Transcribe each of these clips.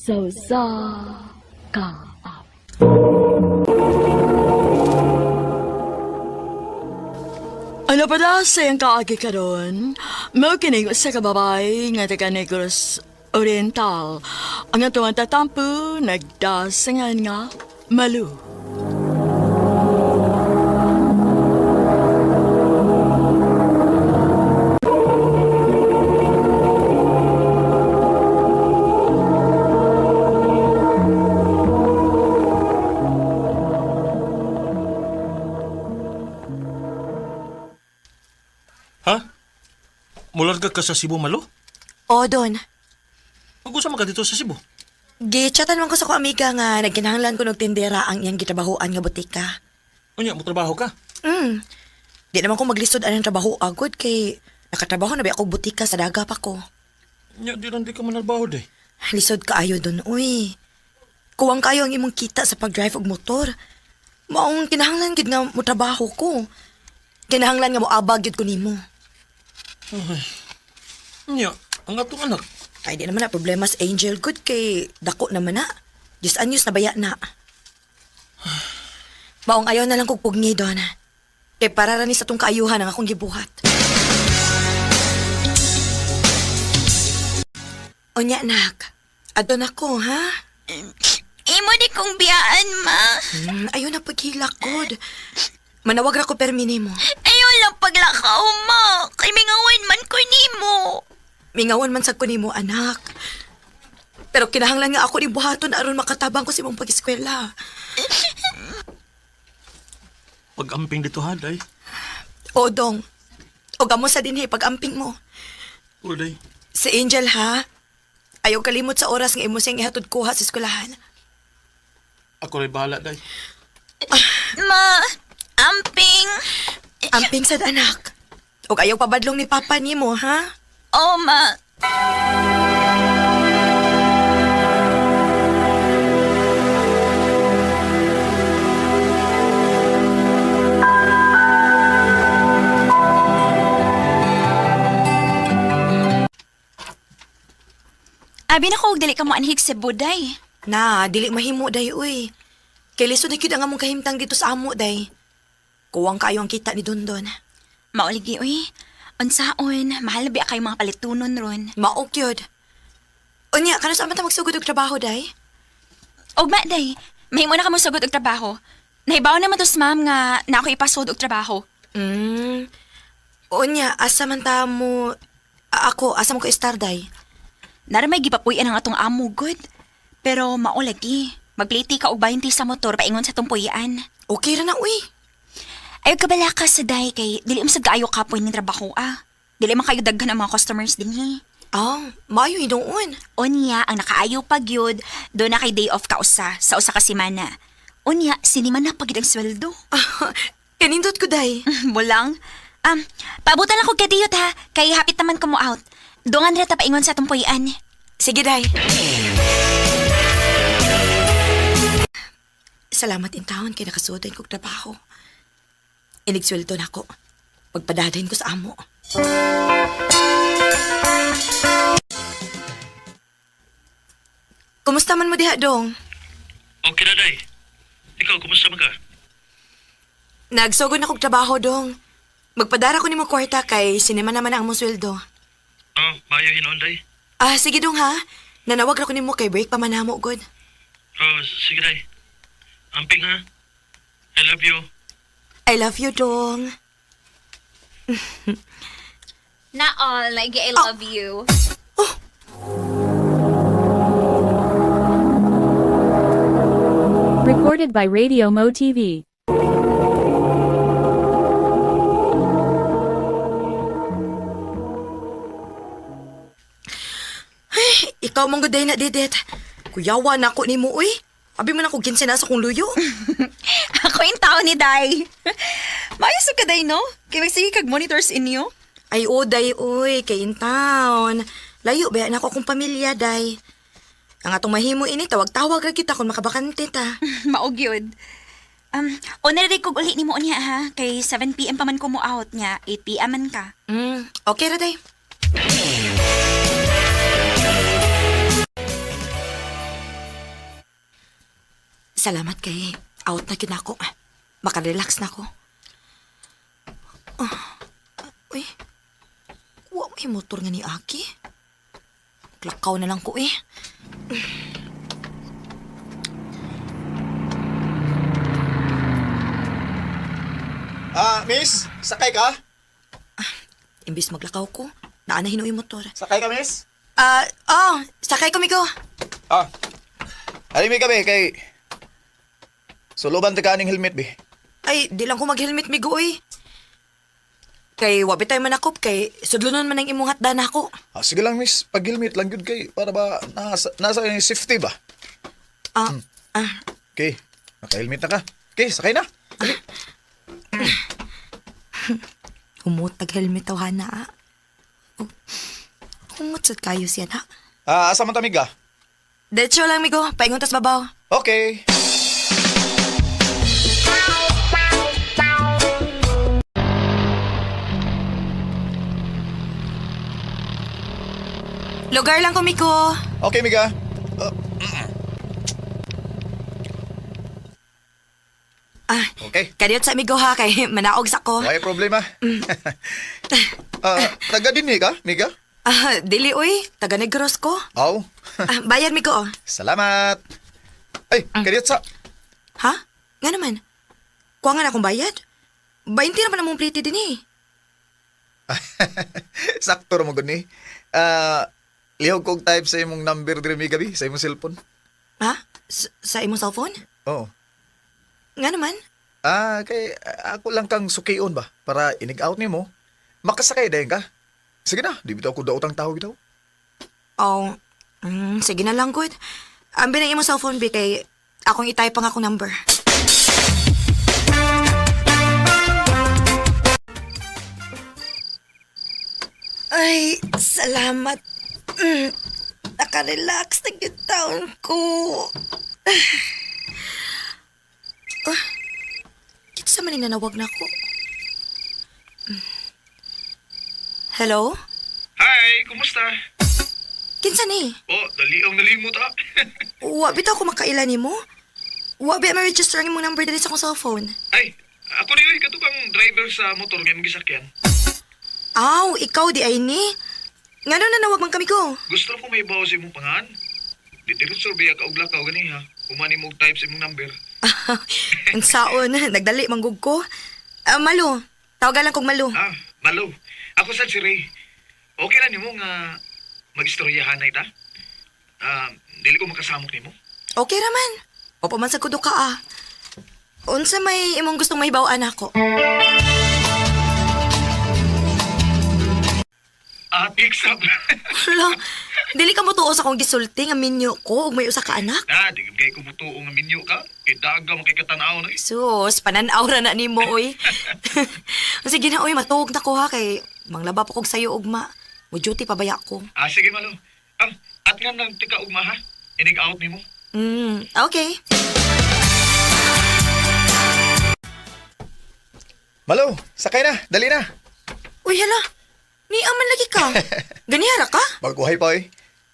Sa usa ka awit. Ano pa da sa iyang kaagi karon? Mao kining usa ka babae nga taga Negros Oriental. Ang atong tatampo nagdasangan nga Malu. Ha? Mularga ka sa Cebu, Malo? O, Don. Mag-usa man ka dito sa Cebu. Gichatan man ko sa ko amiga nga nagkinahanglan ko og tindera ang iyang gitrabahoan nga butika. Unya, mo trabaho ka. Di naman ko maglisod anang trabaho agod kay nakatrabaho na ba ako butika sa daga pa ko. Unya, di lang di ka manarbaho, day. Lisod kaayo don, uy. Kuwang kayo ang imong kita sa pag-drive og motor. Maong kinahanglan gid nga mo trabaho ko. Kinahanglan nga moabag gid ko nimo. Unya, ang atong anak. Ay di naman na problema sa Angel good kay dako naman na. Diyos anyos na baya na. Maong ayaw na lang kog pugni doon. Kay para ra ni sa tong kaayuhan ang akong gibuhat. Unya nak, adto na ko ha? Imo di kong biyaan, ma. Ayaw na paghilak god. Manawag ra ko permi nimo. Ayaw lang paglakaw, ma. Kay mingawan man ko nimo. Mingawan man sad ko nimo anak. Pero kinahanglan nga ako ni buhaton aron makatabang ko sa imong pag-eskwela. Pag-amping dito, ha, day? O dong, o gamo sa dinhi pag-amping mo. O, day. Si Angel ha, ayaw kalimot sa oras nga imo siyang ihatod kuha sa eskwelahan. Ako rin bahala, day. Ma, amping. Amping sad anak. O ayaw pabadlong ni Papa nimo ha. Oh, ma. Abi na ko, dili ka mo anhig sa buday. Na, dili mahimo day uy. Kay lisod na gyud ang among kahimtang dito sa amo day. Kuwang kayo ang kita ni Dondon. Mauligi, uy. Unsaon, mahal na biya kayo mga palitunon ron. Mao gyud. Unya, kanus man ta magsugod og trabaho day? Ugma, day. Mahimo na ka mo sugod og trabaho. Nahibaw naman to sa ma'am nga na ako ipasod og trabaho. Unya, asa man ta mo ako, asa man ko istar day? Nara may gipapuy-an ang atong amo, good. Pero maulagi. Magliti ka og 20 sa motor paingon sa tong puy-an. Okay ra na uy. Ayaw ka bala ka sa day kay dili mo sad kaayo kapoy ning trabaho ah. Dili man kayo daghan ang mga customers dinhi. Ah, maayo hinuon. Unya, ang nakaayo pag yun, do na kay day off ka usa, sa usa ka semana. Unya, sinima na pagid ang sweldo. Kanindot ko day. Bulang. Paabutan lang ko kadiyot ha, kay hapit naman ko mo out. Dungan ra ta paingon sa atong puy-an. Sige, day. Salamat in taon kay nakasudan kog trabaho. Inigsweldo na ko. Pagpadadahin ko sa amo. Kumusta man mo diha, Dong? Okay na, day. Ikaw, kumusta man ka? Nagsugod na kog trabaho, Dong. Magpadara ko nimo kwarta kay sinema naman ang among sweldo. Ah, maayo hinoon, day. Ah, sige, Dong, ha? Nanawag ra ko nimo kay break pa man namo, good. Oh, sige, day. Amping, ha? I love you. I love you, Dong. Na all, like I love you. Recorded by Radio Mo TV. Ikaw mong guday na, Didet. Kuyawa na ako nimo, uy. Abi man ako ginsin na sa kong luyo. Ako yung tao ni Day. Maayos ka, Day, no? Kay magsige kag monitors inyo. Ay, o, day, uy, kay in town. Layo ba na ako akong pamilya, day. Ang atong mahimo ini, tawag-tawag ra kita kung makabakante ta. Maog yun. Una rin kog uli nimo unya ha. Kay 7 p.m. pa man ko mo out niya. 8 p.m. man ka. Okay ra, day. Salamat kay out na kinako. Makarelax na ko. Ah, uy, wa may motor nga ni Aki. Lakaw na lang ko eh. Ah, miss, sakay ka? Imbis maglakaw ko, naanahin yung motor. Sakay ka, miss? Ah, oh, sakay ko, Migo. Ah. Alimi kami kay Suluban ta ka aning helmet bi. Ay, di lang ko mag-helmet, Migo, uy. Kay wabi tayo manakop, kay sudlonon man ang imong hatdan ako. Ah, sige lang miss, pag helmet lang gyud kay para ba nasa yung safety ba? Ah, ah, Okay, naka-helmet na ka. Okay, sakay na. Dali. Humot tag-helmet taw hana, ah. Oh, humot sad kayo siya na. Ah, asa man tamig ka? Diretso lang, Migo. Paingon tas babaw. Okay. Lugar lang ko, Miko. Okay, Miga. Ah, Ah, okay. kadiyot sa amigo ha, kay manaog sa ko. Wala problema. Ah, taga din ka, Miga? Ah, dili uy, taga Negros ko. Aw. Ah, bayad Migo. Oh. Salamat. Ay, kadiyot sa. Ha? Nga naman. Kuha nga na akong bayad. 20 naman ang mong plate din eh. Sakto ra mo gud ni. Ah, lihog kog type sa imong number diri Miga bi, sa imong cellphone. Ha? Sa imong cellphone? Oo. Nga naman. Ah, kay ako lang kang sukion ba para inig-out nimo. Makasakay dayon ka. Sige na, di bitaw ko daotang tao bitaw. Oh, sige na lang, good. Ambi na imong cellphone, bi, kay akong i-type ang akong number. Ay, salamat. Nakarelax na gyud taon ko. Ah, kinsa man ning nanawag na ko? Hello? Hi, kumusta? Kinsa ni? Oh, dali ang nalimot ah. Wa bitaw ko makaila nimo. Wa ba ma-register ang imong number diri sa akong cellphone? Ay, ako ni oy kato bang driver sa motor nga imong gisakyan. Aw, ikaw di ay ni. Ngano nanawag man kami ko? Gusto ko may bawo sa imong pangan. Di diretso biya ka og lakaw gani ha. Humani mo og type sa imong number. Unsaon, nagdali manggug ko. Ah, Malo. Tawagan lang kog Malo. Ah, malo. Ako sad si Ray. Okay ra nimo nga magistoryahan na ita? Ah, dili ko makasamok nimo. Okay ra man. Opo man sa kudo ka ah. Unsa may imong gustong mahibaw-an ako? Ah, iksab. Hala, dili ka mo tuo sa akong gisulti nga minyo ko ug may usa ka anak. Ah, di kay ko mutuo nga minyo ka. Kay daga man kay katanaw na eh. Sus, panan-aw ra na nimo oy. Sige na oy, matuog na ko ha kay manglaba pa kog sayo ugma. Mo duty pa baya ko. Ah, sige malo. Ah, at nga nang tika ugma ha. Inig out nimo. Okay. Malo, sakay na, dali na. Uy, hala. Ni aman lagi ka. Ganihara ka? Baguhay pa oy.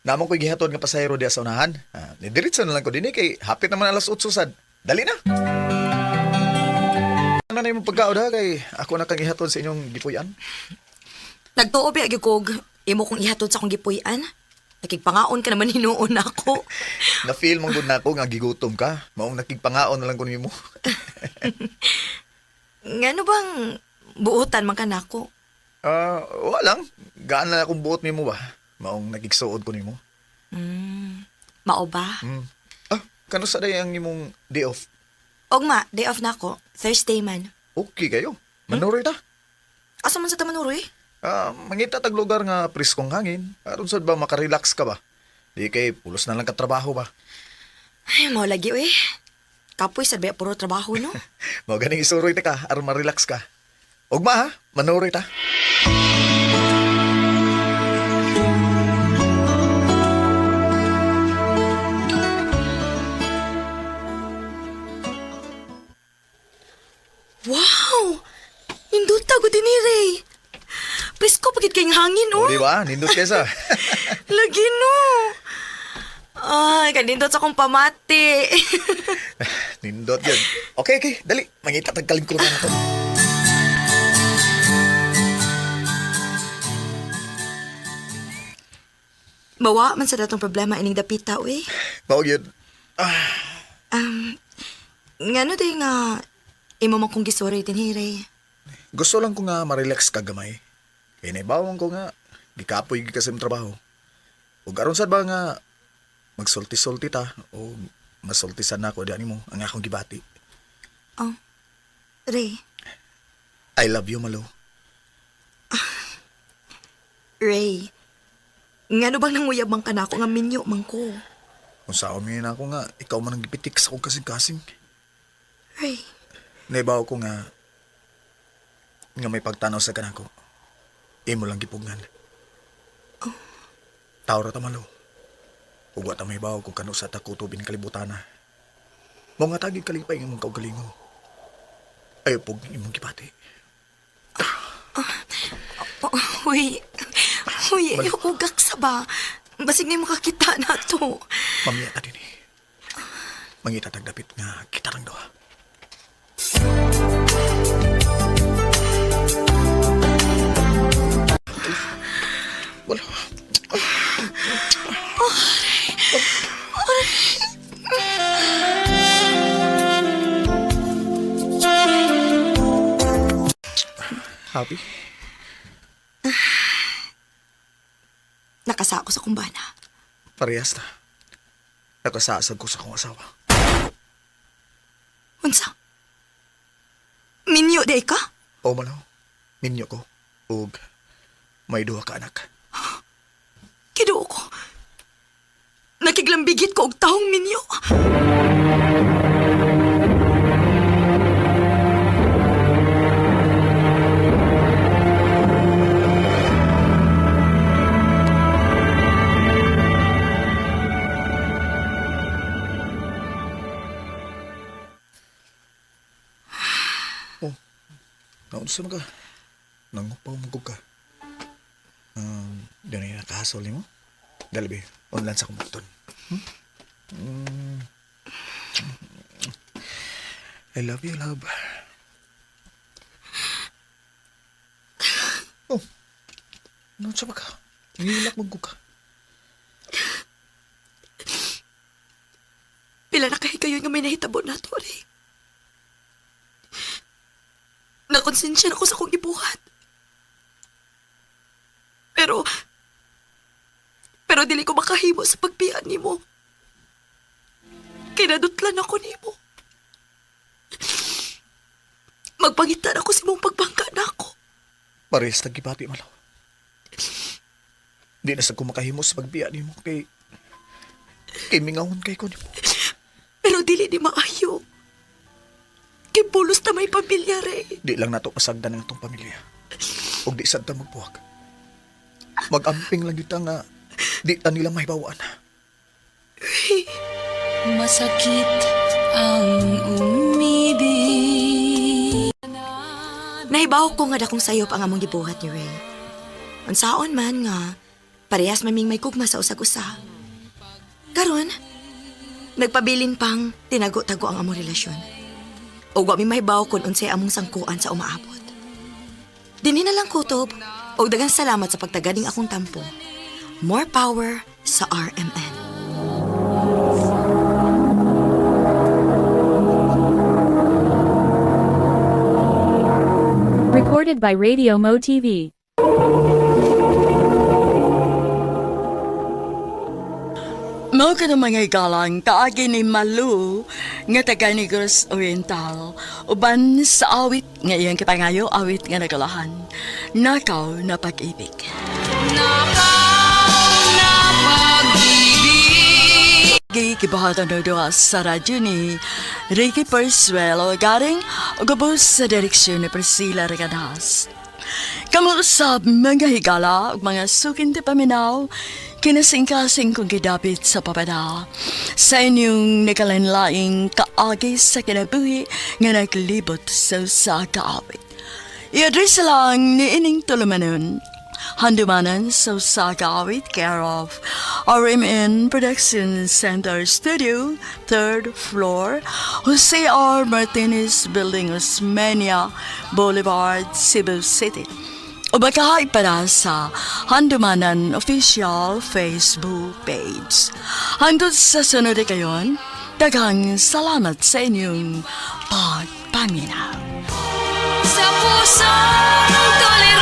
Namo ko'y gihatod nga pasahero diya sa unahan. Ah, nidiretso na lang ko dinhi kay hapit naman alas 8 sad. Dali na. Ano na imong pagkaon ha kay ako na kang ihatod sa inyong gipuy-an. Nagtuo ba gyud kog imo kong ihatod sa akong gipuy-an? Nakigpangaon ka naman hinuon ako. Na-feel mong gud nako nga gigutom ka. Maong nakigpangaon na lang ko nimo. Ngano bang buotan man ka nako? Ah, wala lang. Gaan na akong buot nimo ba. Maong nakigsuod ko nimo. Mao ba? Ah, kano sa day ang imong day off? Ogma, day off na ako. Thursday man. Okay kayo. Manuroy ta. Asa man sa Tamanuroy? Ah, mangita tag lugar nga preskong hangin. Aron sad ba makarelax ka ba? Di kay pulos na lang ka trabaho ba. Ay, mao lagi oy. Kapoy sa ba puro trabaho no? Mao ganing isuroy ta ka aron ma-relax ka. Ugma ha, manuroy ta. Wow! Nindot ko din ni Ray. Presko pagit kayong hangin, O oh. di ba? Nindot kaysa. Lagi no. Ay, kanindot sa akong pamati. Nindot yun. Okay, okay. Dali. Mangita tag kalingkuran na to. Mawa man sa datong problema ining dapita, uy. Mao yun. Um, ngano day nga imo man kong gisuri dinhi, Ray. Gusto lang ko nga ma-relax ka gamay. Kaya naibawang ko nga, gikapoy gid ka sa imong trabaho. Ug aron sad ba nga magsulti-sulti ta o masultisan na ako di mo ang akong gibati. Oh, Ray. I love you, Malo. Ray. Ngano bang nanguyab man ka na ako nga minyo man ko? Kung saan mo yun ako nga, ikaw man ang gipitik sa akong kasing-kasing. Ray. Naibaw ko nga, nga may pagtanaw sa kanako. Imo lang gipugnan. Oh. Tao ra ta, Malo. Ug wa ta mahibaw kung kano sa ta kutubin kalibutan na. Mao nga tagi kalipay ng imong kaugalingon. Ayaw pug imong gibati. Oh, uy. Uy, ayoko gaksa ba? Basig na yung makakita na to. Mamaya ta din eh. Mangita tag dapit nga kita rang duha. Wala. Happy? Nakasako sa kumbana. Parehas na. Nakasaasag ko sa akong asawa. Unsa? Minyo day ka? O malaw, minyo ko. Ug may duha ka anak. Kiduo ko. Nakiglambigit ko og tahong minyo. Oh, naunsa man ka? Nangupaw mo ka. Doon na nakahasol nimo? Dali be, online sa kumukton. Hmm? Mm. I love you, love. Oh, naunsa ba ka? Ngilak mo ka. Pila na kahigayon nga may nahitabo na to, Ray. Nakonsensya na ko sa akong gibuhat. Pero, pero dili ko makahimo sa pagbian nimo. Kinadutlan ako nimo. Magpangitan ako sa imong pagbangka na ako. Parehas tag gibati malaw. Di na sa kumakahimo sa pagbiya nimo kay kay mingahon kay ko nimo. Pero dili ni maayo. Kay pulos na may pamilya, Ray. Di lang nato pasagdan ang atong pamilya. Ug di sad ta magbuwag. Magamping lang gyud ta nga di ta nila mahibawaan. Masakit ang umibig. Nahibaw ko nga dakong sayop ang among gibuhat ni Ray. Unsaon man nga, parehas maming may gugma sa usag-usa. Karon, nagpabilin pang tinago-tago ang among relasyon. Ug wa mi mahibaw kung unsay among sangkuan sa umaabot. Dinhi na lang kutob, ug daghang salamat sa pagtaganing akong tampo. More power sa RMN. Recorded by Radio Mo TV. Mao ka ng mga igalang kaagi ni Malu nga taga Negros Oriental uban sa awit nga iyang kipangayo awit nga nagalahan nakaw na pag-ibig. Gibahatan na duha sa radyo ni Ricky Persuelo garing gabos sa direksyon ni Priscilla Regadas. Kamu usab mga higala ug mga sukin ti paminaw, kinasingkasing kong gidapit sa papada. Sa inyong nakalanlaing kaagi sa kinabuhi nga naglibot sa usa ka awit. I-address lang ni ining tulumanon. Handumanan sa usa ka awit care of RMN Production Center Studio, 3rd floor, Jose R. Martinez Building, Osmeña Boulevard, Cebu City. O baka para sa Handumanan Official Facebook page. Hangtod sa sunod kayon, daghang salamat sa inyong pagpaminaw. Sa pusong tolerant.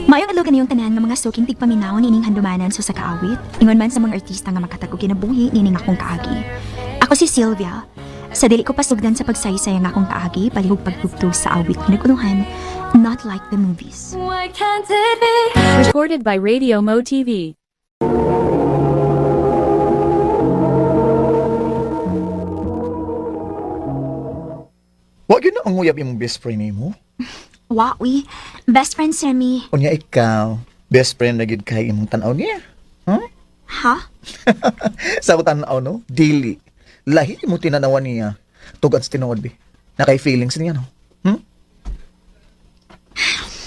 Maayong adlaw kaniyong tanan nga mga suking tigpaminaw nining handumanan sa kaawit. Ingon man sa mga artista nga makatag og kinabuhi nining akong kaagi. Ako si Sylvia. Sa dili ko pasugdan sa pagsaysay ang akong kaagi, palihog pagtugtog sa awit kinaguluhan, Not Like the Movies. Why can't it be? Recorded by Radio Mo TV. Wa gyud na ang uyab imong best friend nimo. Wa, uy. Best friend si Remy. Unya ikaw, best friend na gyud kay imong tan-aw niya. Huh? Ha? Sa ako tan-aw no, dili. Lahi mo tinanawan niya. Tugad sa tinuod bi. Nakay feelings niya no.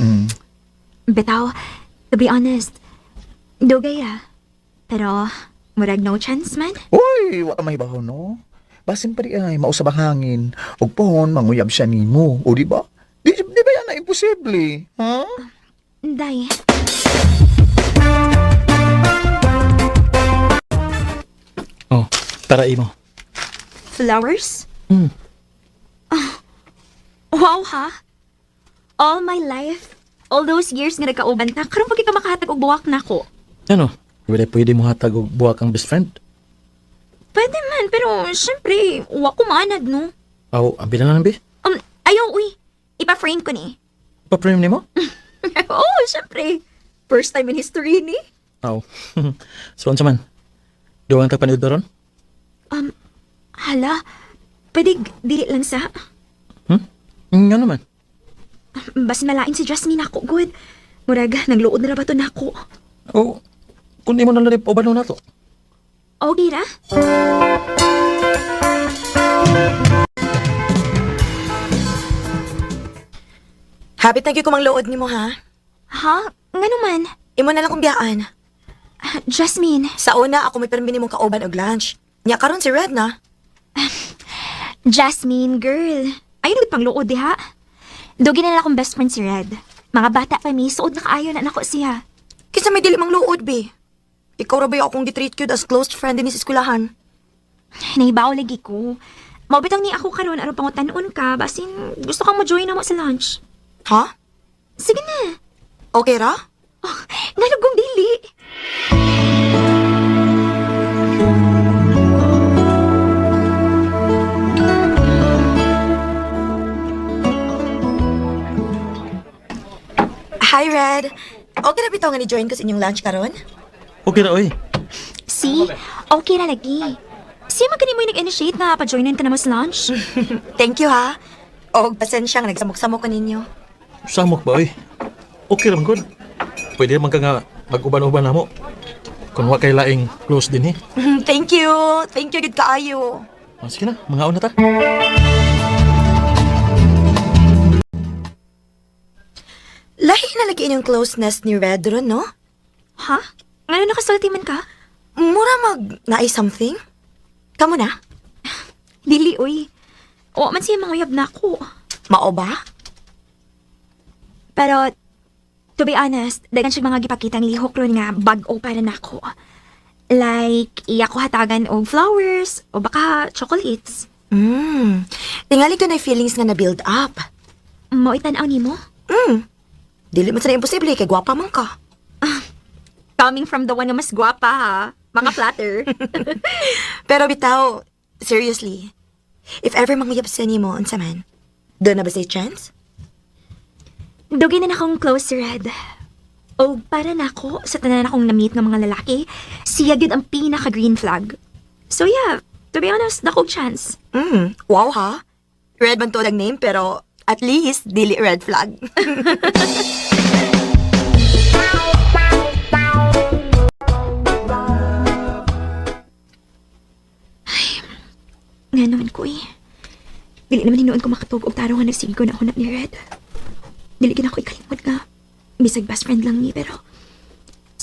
Hmm? Bitaw, to be honest, dugay ah. Pero, murag no chance man. Uy, wa ka mahibaw no. Basin pa di ay mausab ang hangin. Ug pohon manguyab siya nimo, o di ba? Di ba yan na imposible? Ha? Day. Oh, para imo. Flowers? Ah, wow ha? All my life, all those years nga nagkauban ta, karon pag ka makahatag og buwak nako. Ano? Pwede, pwede mo hatag og buwak ang best friend. Pwede man, pero syempre, wa ko maanad, no? Aw, abi na lang bi. Ayaw, uy. Ipa-frame ko ni. Pa-frame nimo? Oo, oh, syempre. First time in history ni. Aw. So unsa man? Duwang ta paniud ron? Hala, pwede dili lang sa... Hmm? Ngano man? Basin malain si Jasmine ako, good. Murag, nagluod na ra ba to nako? Oh, kun imo na lang uban na to. Okay ra? Hapit na gyud ko mangluod nimo ha. Ha? Ngano man? Imo na lang kong biyaan. Jasmine. Sa una ako may permi nimong kauban og lunch. Nya karon si Red na. Jasmine, girl. Ayun ulit pang luod, diha. Dugi na lang akong best friend si Red. Mga bata pa mi, suod na kaayo na nako siya. Kinsa may dili mangluod be. Ikaw ra ba yung akong gitreat gyud as close friend dinhi sa eskwelahan? Nahibaw lagi ko. Maubitang ni ako karon aron pangutan-on ka, basin gusto kang mo join na mo sa lunch. Ha? Sige na. Okay ra? Oh, ngalugong dili. Hi Red. Okay ra bitaw nga ni-join ko sa inyong lunch karon? Okay ra oy. See? Okay na lagi. Siya man kani mo yung nag-initiate na pa-joinin ka na mo sa lunch. Thank you ha. Og pasensya nga nagsamok-samok ko ninyo. Samok ba oy? Okay ra man gud. Pwede man ka nga mag-uban-uban na mo. Kung wa kay laing close din eh. Thank you. Thank you gid kaayo. Oh, sige na, mga una ta. Lahi na lagi inyong closeness ni Red ron, no? Ha? Ngano nakasulti man ka? Mura mag naay something? Kamo na? Dili, uy. O, man siya manguyab na ako. Mao ba? Pero, to be honest, daghan siya mga gipakitang lihok ron nga bag-o para nako. Like, iya ko hatagan og flowers o baka chocolates. Tingali ko na feelings nga na-build up. Mao tan-aw nimo? Dili man sa imposible kay gwapa man ka. Coming from the one nga mas gwapa ha. Mga flatter. Pero bitaw, seriously, if ever manguyab sa nimo unsa man, doon na ba say chance? Dugi na akong close si Red. O para nako sa tanan akong na-meet ng mga lalaki, siya gid ang pinaka-green flag. So yeah, to be honest, dako og chance. Wow ha. Red man to ang name pero at least dili red flag. Nga naman ko eh. Dili naman hinuon ko makatug og tarong nga nagsigo na ako na ni Red. Dili gid ako ikalimot nga. Bisag best friend lang ni pero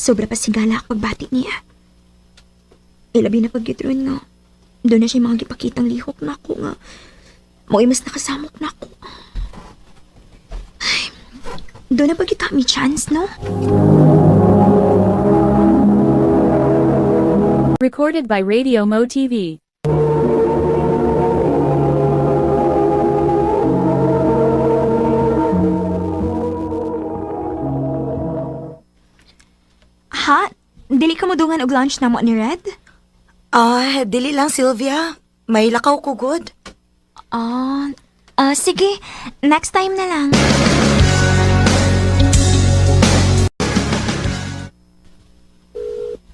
Sobra pa sigala ako pagbati niya. Ilabi na pagyudron nga. Doon na siya mga gipakitang lihok na ako nga. Mo'y mas nakasamok na ako. Ay, doon na pagkita mi chance, no? Recorded by Radio Mo TV. Ha? Dili ka mo dungan og lunch na mo ni Red? Ah, dili lang Sylvia. May lakaw ko good. Ah, sige. Next time na lang.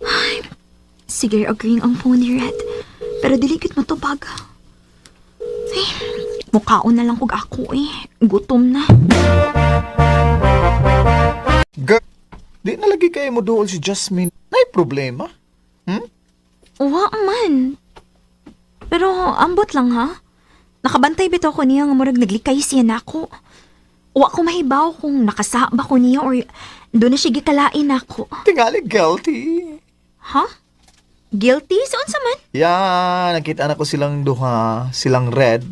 Ay, sige, agreeing ang phone ni Red. Pero dili gid matubag. Ay, mukhaon na lang kog ako eh. Gutom na. Girl, di na lagi kayo mo duol si Jasmine. Nay problema. Wa man. Pero ambot lang ha. Nakabantay bitaw ko niya nga murag naglikay siya nako. Wa ko mahibaw kung nakasaba ko niya or doon na siya gikalain nako. Tingali guilty. Ha? Guilty? Sa unsa man? Yan, nakita na ko silang duha, silang red.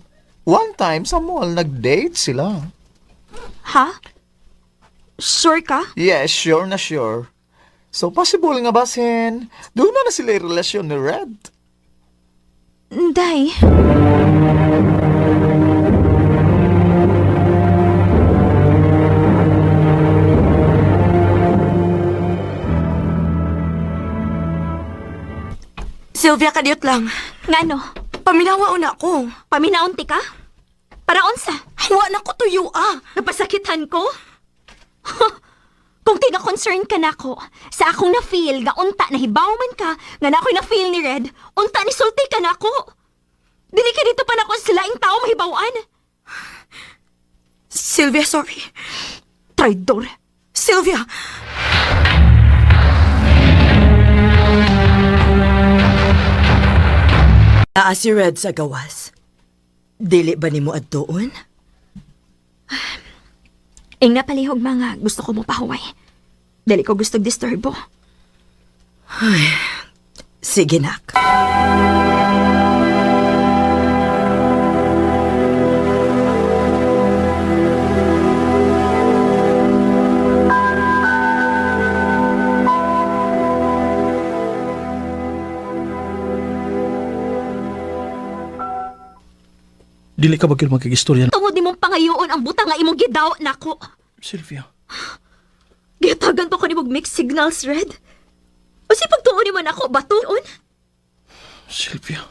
One time sa mall, nag-date sila. Ha? Sure ka? Yes, sure na sure. So, possible nga ba, Sen? Doon na na sila yung relasyon ni Red. Day. Sylvia, kadiyot lang. Ngano? Paminawa una ko. Paminaunti ka? Para unsa? Wa na ko tuyo ah. Napasakitan ko? Kung tiga-concern ka nako, sa akong na-feel, nga unta na hibaw man ka, nga na ako'y na-feel ni Red, unta ni sulti ka nako. Dili ka dito pa nako sa laing tao mahibawan. Sylvia, sorry. Traidor. Sylvia! Naa si Red sa gawas. Dili ba nimo adtuon? Ing napalihog mga gusto ko mo pahuway. Dili ko gusto disturbo. Sige, nak. Dili ka ba gyud magkigistorya? Tungod nimong pangayoon ang butang nga imong gidaw nako. Sylvia. Gihatagan pa ko nimog mixed signals, Red. O si pagtuon nimo nako batuon? Sylvia.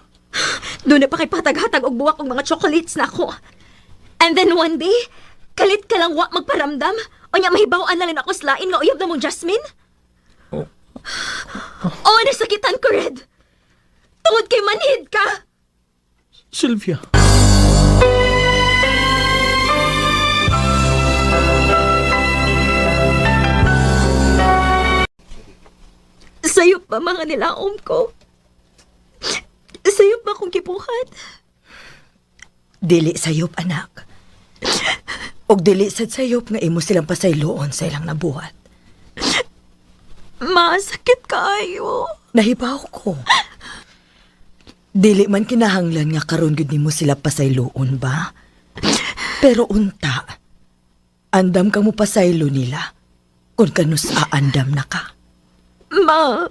Doon na pa kay pataghatag og buwak og mga chocolates nako. And then one day, kalit ka lang wa magparamdam. O nya mahibaw-an na lang ako sa lain nga uyab na mong Jasmine. Oh. Oh, nasakitan ko, Red. Tungod kay manhid ka. Sylvia. Sa'yo pa mga nilaom ko. Sa'yo pa akong gibuhat. Dili sayop, anak. Og dili sad sayop nga imo silang pasayloon sa ilang nabuhat. Masakit kaayo. Nahibaw ko. Dili man kinahanglan nga karon gyud nimo sila pasayloon ba? Pero unta, andam kang mopasaylo nila kung kanus aandam na ka. Ma.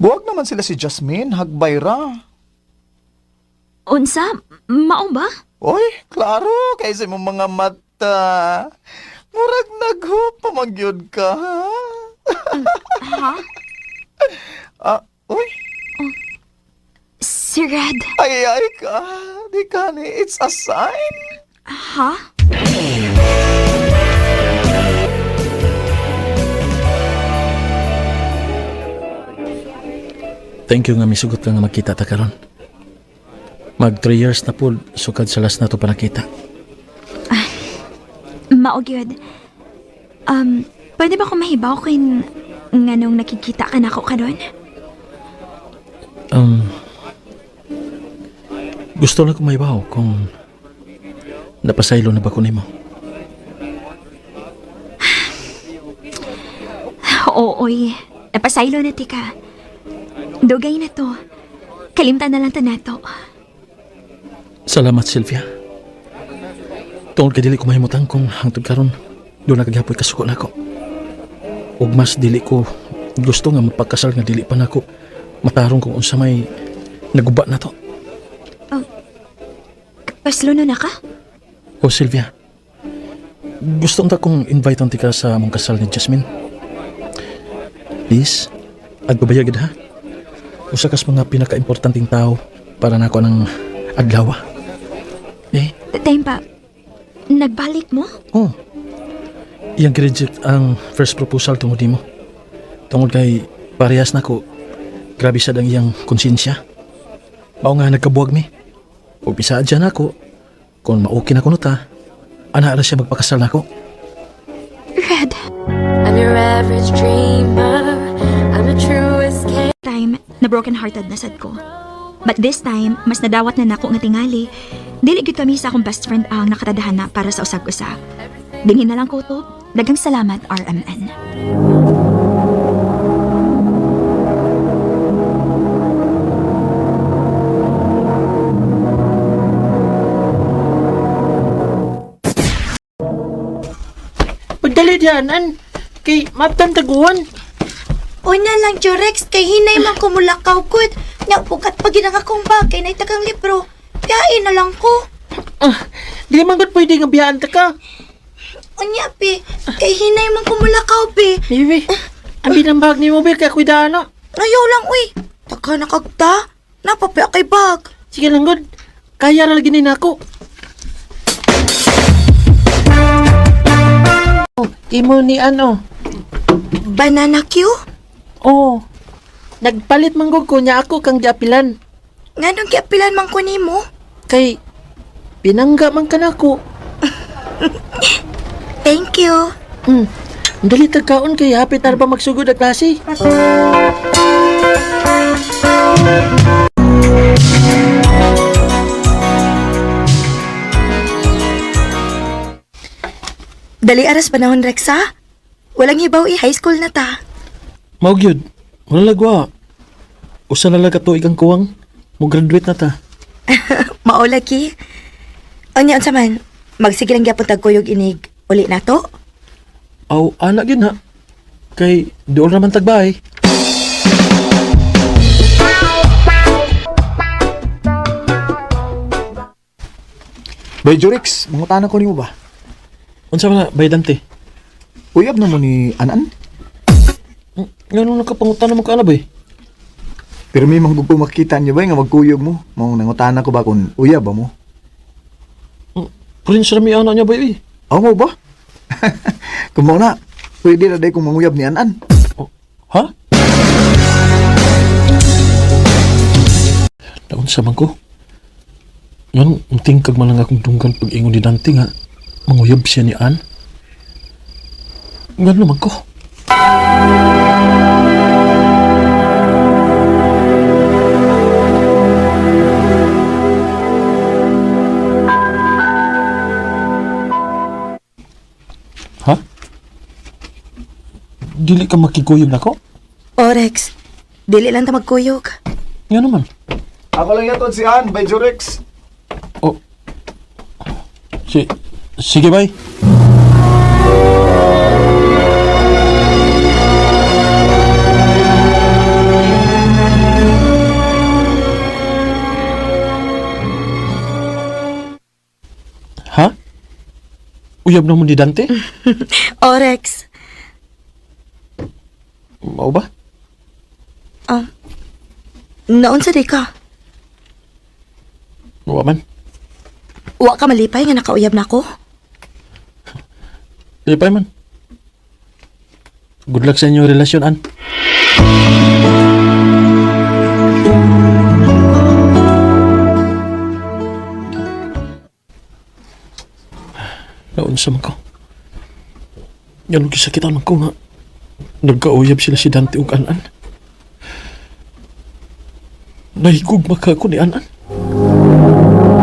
Buwag naman sila si Jasmine, hagbay ra. Unsa? Mao ba? Oy, klaro, kaysa imong mga mata. Murag naghupa magyud ka, ha? Ha? Ah, uy, Si Red. ay ay ka. Di ka ni, it's a sign. Ha? Thank you nga misugot ka nga magkita ta karon. Mag 3 years na po sukad sa last na to panakita. Mao gyud. Pwede ba ko mahibaw kung nganong nakikita ka nako karon? Gusto lang ko mahibaw kung napasaylo na ba ko nimo. Oo, oy. Napasaylo na tika. Dugay na to. Kalimtan na lang ta nato. Salamat, Sylvia. Tungod kay dili ko mahimutang kung hangtod karon doon na kaghapoy kasuko nako. Ug mas dili ko gusto nga mapagkasal nga dili pa nako matarong kung unsa may naguba na to. Paslo na ka? O Sylvia, gusto unta kong invite ka sa among kasal ni Jasmine. Please, agbabayag gid ha. Usa kas mga pinakaimportanteng tao para nako ng adlaw. Eh, Time pa. Nagbalik mo? oh. Iyang reject ang first proposal tungod nimo. Tungod kay parehas nako. Grabe sad ang iyang konsensya. Mao nga nagkabuwag mi. Ug bisaad siya nako kung mauki na kuno ta, ana ra siya magpakasal nako. Red. I'm your average dreamer. I'm the truest case. Time na broken hearted na sad ko. But this time, mas nadawat na nako nga tingali. Dili gyud kami sa akong best friend ang nakatadhana para sa usag-usa. Dinhin na lang ko to. Daghang salamat, RMN. Pagdali diyan, kay maptan taguan. Una lang, Jurex, kay hinay man kumulakaw gud. Nya, bukat pa ginang akong bag, kay naitagang libro. Biyain na lang ko. Ah, di man gud pwede nga biyaan ta ka. Unya, pi, kay hinay man kumulakaw, pi. Bibi, abi ng bag nimo bi kay kuidaan na. Ayaw lang, uy. Taka nakagta. Napapya kay bag. Sige lang gud. Kaya ra lagi ni nako. Oh, imo ni ano? Banana Q? Oh. Nagpalit man gud ko nya ako kang giapilan. Nganong giapilan man ko nimo? Kay pinangga man kanako. Thank you. Dali tagkaon kay hapit na ba magsugod ang klase. Dali aras panahon, Rex, ha? Walang hibaw i high school na ta. Mao gyud. Wala lagwa. Usa na lang ka tuig ang kuwang. Mo graduate na ta. Mao lagi. Unya unsa man, magsige lang gyapon tag kuyog inig. Uli na to? Aw, ana gyud na. Kay dool naman tagbay. Bay Jurix, mangutana ko nimo ba? Unsa man na, Bay Dante? Uyab na mo ni Anan? Ngano nakapangutan mo ka ana bay? Pero may mga ko makita niyo ba nga magkuyog mo? Mao nangutana ko ba kung uyab ba mo? Prince rami ana niya bay uy. Aw mo ba? Kung mao na, pwede na day kung manguyab ni Anan. Oh, ha? Naunsa man ko? Ngan, tingkag man lang akong dunggan pag ingon ni Dante nga manguyab siya ni Ann. Ngan naman ko? Ha? Dili ka makikuyog nako? O Rex, dili lang ta magkuyog. Nga naman. Ako lang yaton si Ann, Bay Jurix. Oh. Si sige bay. Ha? Uyab na mo ni Dante? O Rex, Mao ba? naunsa di ka? Wa man. Wa ka malipay nga nakauyab na ko? Lipay man. Good luck sa inyong relasyon, An. Unsa man ko? Ganun gisakitan man ko nga nagkauyab sila si Dante ug An-An. Nahigugma ka ko ni An-An.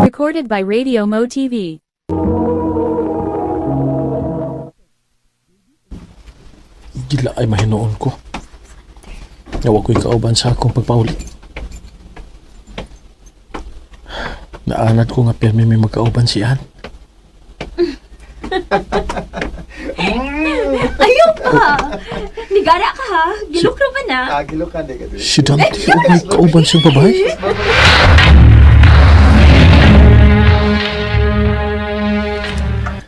Recorded by Radio Mo TV. Gila ay mahinoon ko. Nga wa ko'y kauban sa akong pagpauli. Naanad ko nga pirmi may magkauban si Ann. Ayaw pa! Nigara ka ha? Gilukro ba na? Si Dante ug may kauban siyang babae.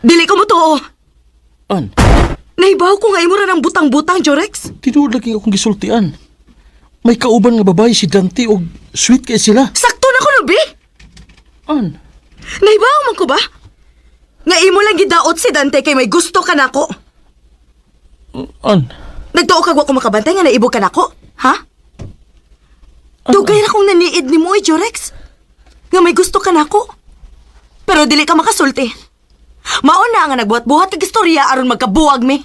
Dili ko mo tuo. An, Nahibaw ko nga imo ra ng butang-butang, Jorex. tinuod lagi akong gisultian. May kauban nga babae si Dante og sweet kay sila. Sakto na ko no, bi. An, Nahibaw man ko ba? Nga imo lang gidaot si Dante kay may gusto ka nako. an, Nagtuo kag wa ko makabantay nga naibog ka nako, ha? Dugay ra kong naniid ni mo, Jorex. Nga may gusto ka nako. Pero dili ka makasulti. Mao na nga nagbuhat-buhat kag istorya aron magkabuwag mi.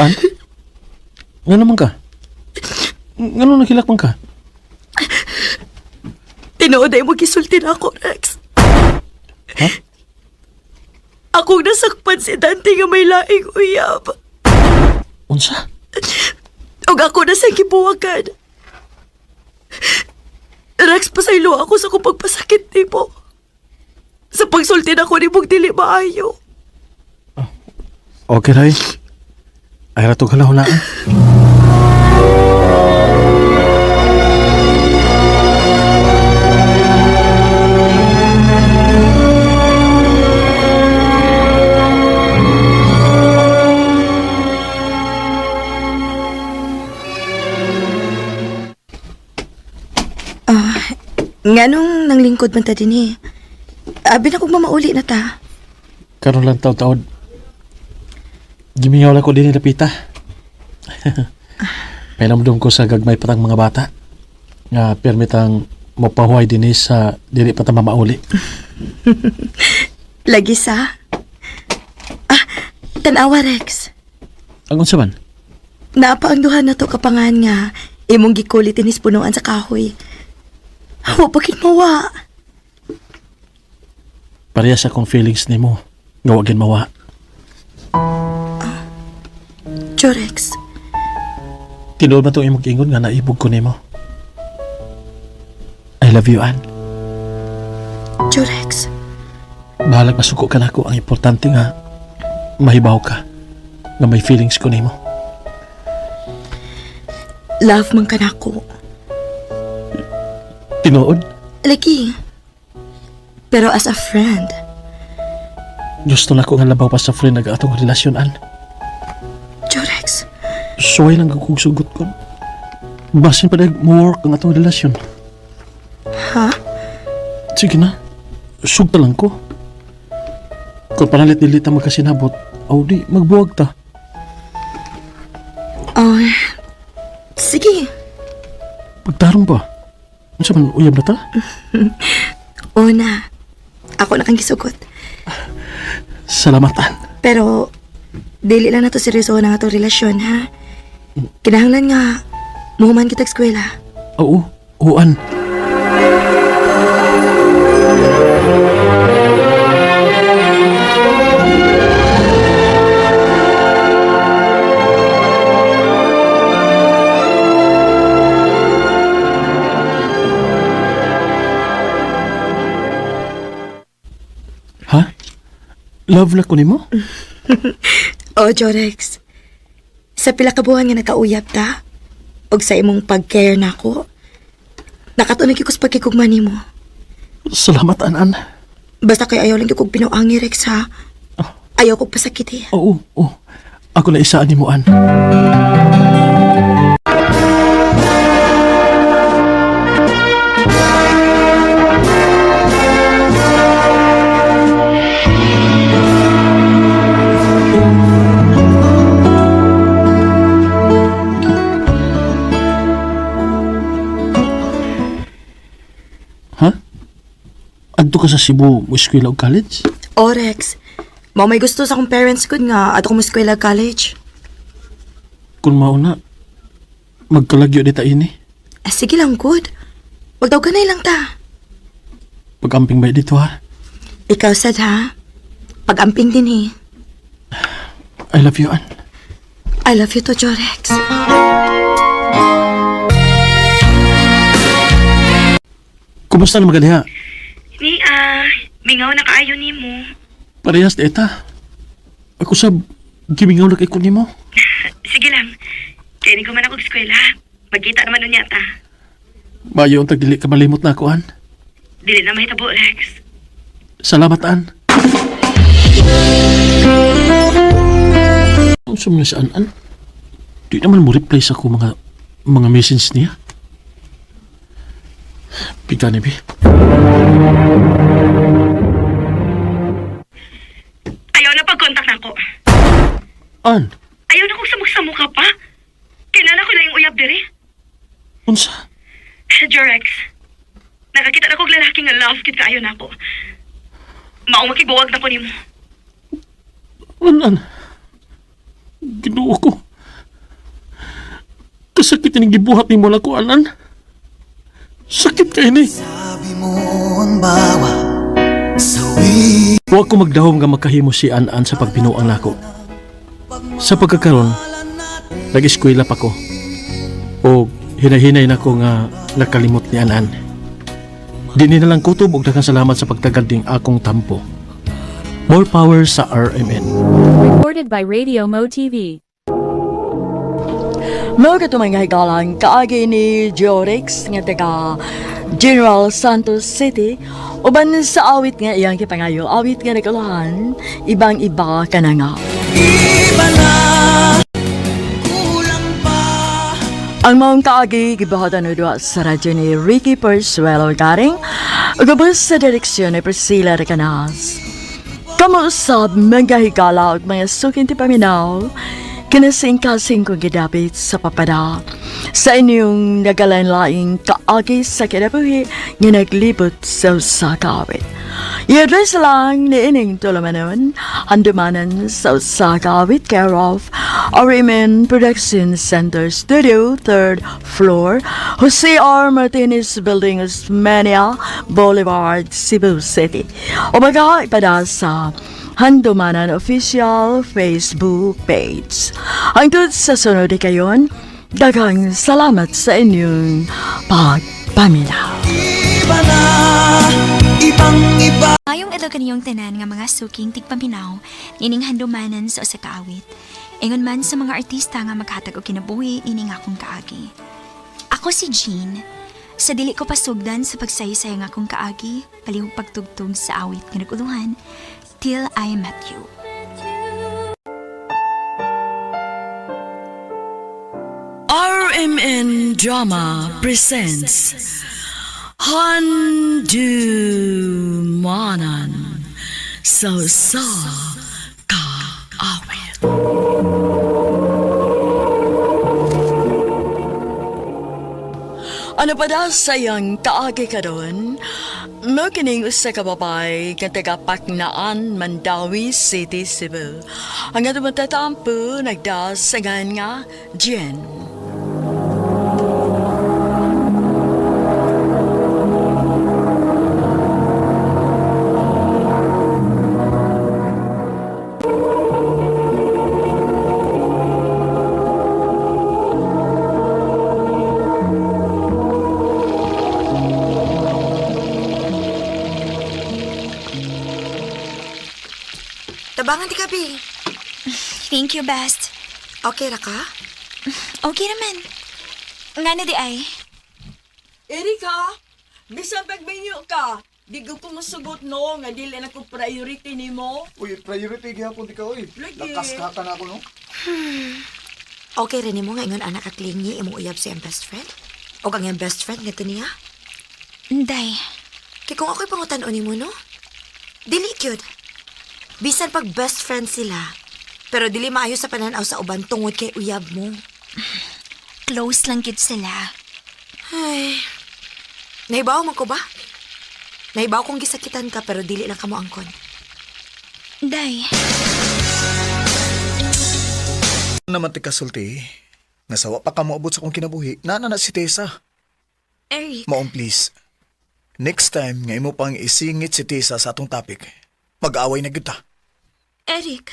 An? Nga naman ka? Nga naman nakilak man ka? Tinuod ay mo gisulti na ako, Rex. Ha? Akong nasakpan si Dante nga may laing uyab. Unsa? Ug ako na sa gibuwagan. Rex, pasaylo ako sa kong pagpasakit nimo. Sa pagsulti na ko ni mong dili maayo. Okay, Ray. Ay rato ka lang hulaan. Nganong nanglingkod man ta dinhi? Abi na kong mamauli na ta. Karon lang taod-taod. Gimingaw lang ko din ni Lapita. Painamdum ko sa gagmay patang mga bata. Nga permitang mapahuay din sa dili pa ta mamauli. Lagi sa. Ah, tanawa Rex. Ang unsa man? Naa pa ang duha na to kapangan nga imong gikulit inis punuan sa kahoy. Wa pa gid mawa. Parehas akong feelings nimo. Nga wa gin mawa. Jorex, Tinuod man tong imong ingon nga naibog ko nimo. I love you, Ann. Jorex. Bahalag masuko ka nako. Ang importante nga mahibaw ka nga may feelings ko nimo. Love man ka nako. Tinuod? Lagi. Pero as a friend, Gusto na ko nga labaw pa sa friend nag atong relasyon, Ann. Jorex, Suway lang kung sugot ko. Basin pa mo work ang atong relasyon. ha? Sige na. Sugta lang ko. Kung panalit dili ta magkasinabot, aw di, magbuwag ta. Oh, sige. Pagtarong ba? Unsa man uyab na ta? Una, ako na kang gisugot. Salamat, Ann. Pero, dili lang na to seryoso na nga to relasyon, ha? Kinahanglan nga, muhuman kitag eskwela. Oo, oo, Ann. Ha? Love na ko nimo? Oh, Jorex. Sa pila ka buwan nga nakauyab ta, og sa imong pag-care nako, nakatunog ko sa pagkikugma nimo. Salamat, An-An. Basta kay ayaw lang gyud kog pinuangi, Rex, ha? Ayaw kog pasakit, eh. Oo, oo. Ako na isaan nimo, An. ka sa Cebu mo eskwela og college? O Rex, mao may gusto sa akong parents gud nga ato ko mo eskwela college. Kung mauna, magkalagyo di ta ini. Ah, sige lang good. Wag daw ganay lang ta. Pag-amping ba dito ha? Ikaw sad ha. Pag-amping din eh. I love you, Ann. I love you too, Jorex. Kumusta na magadya? Ni ah, mingaw na kaayo nimo. Parehas di eta. Ako sa gimingaw na kay ko nimo. Sige lang. Kaya ko man ako eskwela. Magkita naman unya ta. Mayo ang tagdili ka malimot na ako, Ann. Dili na mahitabo, Rex. Salamat, Ann. Ang sumna si Ann, Ann? Di naman mo reply sa ako mga message niya. Bigla ni Bi. Ayaw na pag-contact na ako. Ann, Ayaw na kong samok-samo ka pa. Kinala ko na yung uyab diri. unsa? Jorex, nakakita na kog lalaki nga love kit kaayo na ako. Maong makibuwag na ko nimo. An, Ann. Ginoo ko. Kasakit ni gibuhat ni mo lang ko, Ann, Ann. Sakit kay ni. Wa ko magdahom nga makahimo si An-An sa pagbinuang nako. Sa pagkakaron, nag-eskwela pa ko. O hinahinay nako nga nakalimot ni An-An. Di ni nalang kutob og daghang salamat sa pagtagad ning akong tampo. More power sa RMN. Recorded by Radio Mo TV. Mao kato mga higalang kaagi ni Jorex nga taga General Santos City uban sa awit nga iyang gipangayo awit nga naguluhan ibang iba ka na nga. Ang maong kaagi gibuhatan og duha sa radyo ni Ricky Persuelo Garing ug ubos sa direksyon ni Priscilla Recanas. Kamo usab mga higala ug mga suking ti paminaw kinasingkasing kong gidapit sa papada sa inyong nagalain-laing kaagi sa kinabuhi nga naglibot sa usa ka awit. I-address lang ni ining tulumanon, handumanan sa usa ka awit care of RMN Production Center Studio, 3rd floor, Jose R. Martinez Building, Osmania Boulevard, Cebu City. O baga, ipada sa Handumanan Official Facebook page. Hangtod sa sunod kayon, daghang salamat sa inyong pagpaminaw. Mayong adlaw kaniyong tanan nga mga suking tigpaminaw nining handumanan sa usa ka awit. Ingon man sa mga artista nga maghatag og kinabuhi nining akong kaagi. Ako si Jean. Sa dili ko pasugdan sa pagsaysay ang akong kaagi, palihog pagtugtog sa awit nga naguluhan, Till I Met You. RMN Drama presents Handumanan So Sa Kaawit. Ano pa daw sa iyang kaagi karon? Mo kining usa ka babae nga taga Paknaan, Mandawi City, Cebu. Ang atong matatampo nagdasagan nga Jen. Tabangan di ka, Bi. Thank you, best. Okay ra ka? Okay naman. Nga na di ay. Erika, bisan pagminyo ka, di ko musugot no, nga dili na ko priority nimo. Uy, priority gihapon di ka, uy. Lagi. Lakas ka na ako, no? Okay rin nimo nga ingon anak ka clingy imong uyab sa iyang best friend? O ang iyang best friend ngadto niya? Inday. Kay kung ako'y pangutan-on nimo no? Dili gyud. Bisan pag best friend sila, pero dili maayo sa pananaw sa uban tungod kay uyab mo. Close lang gid sila. Ay. Nahibaw man ko ba? Nahibaw kong gisakitan ka pero dili lang kamo angkon. Day, Naman ti kasulti, nasawa pa ka moabot sa akong kinabuhi, nana na si Tessa. Eric. Maong please. Next time nga imo pang isingit si Tessa sa atong topic, mag-away na gyud ta. Eric.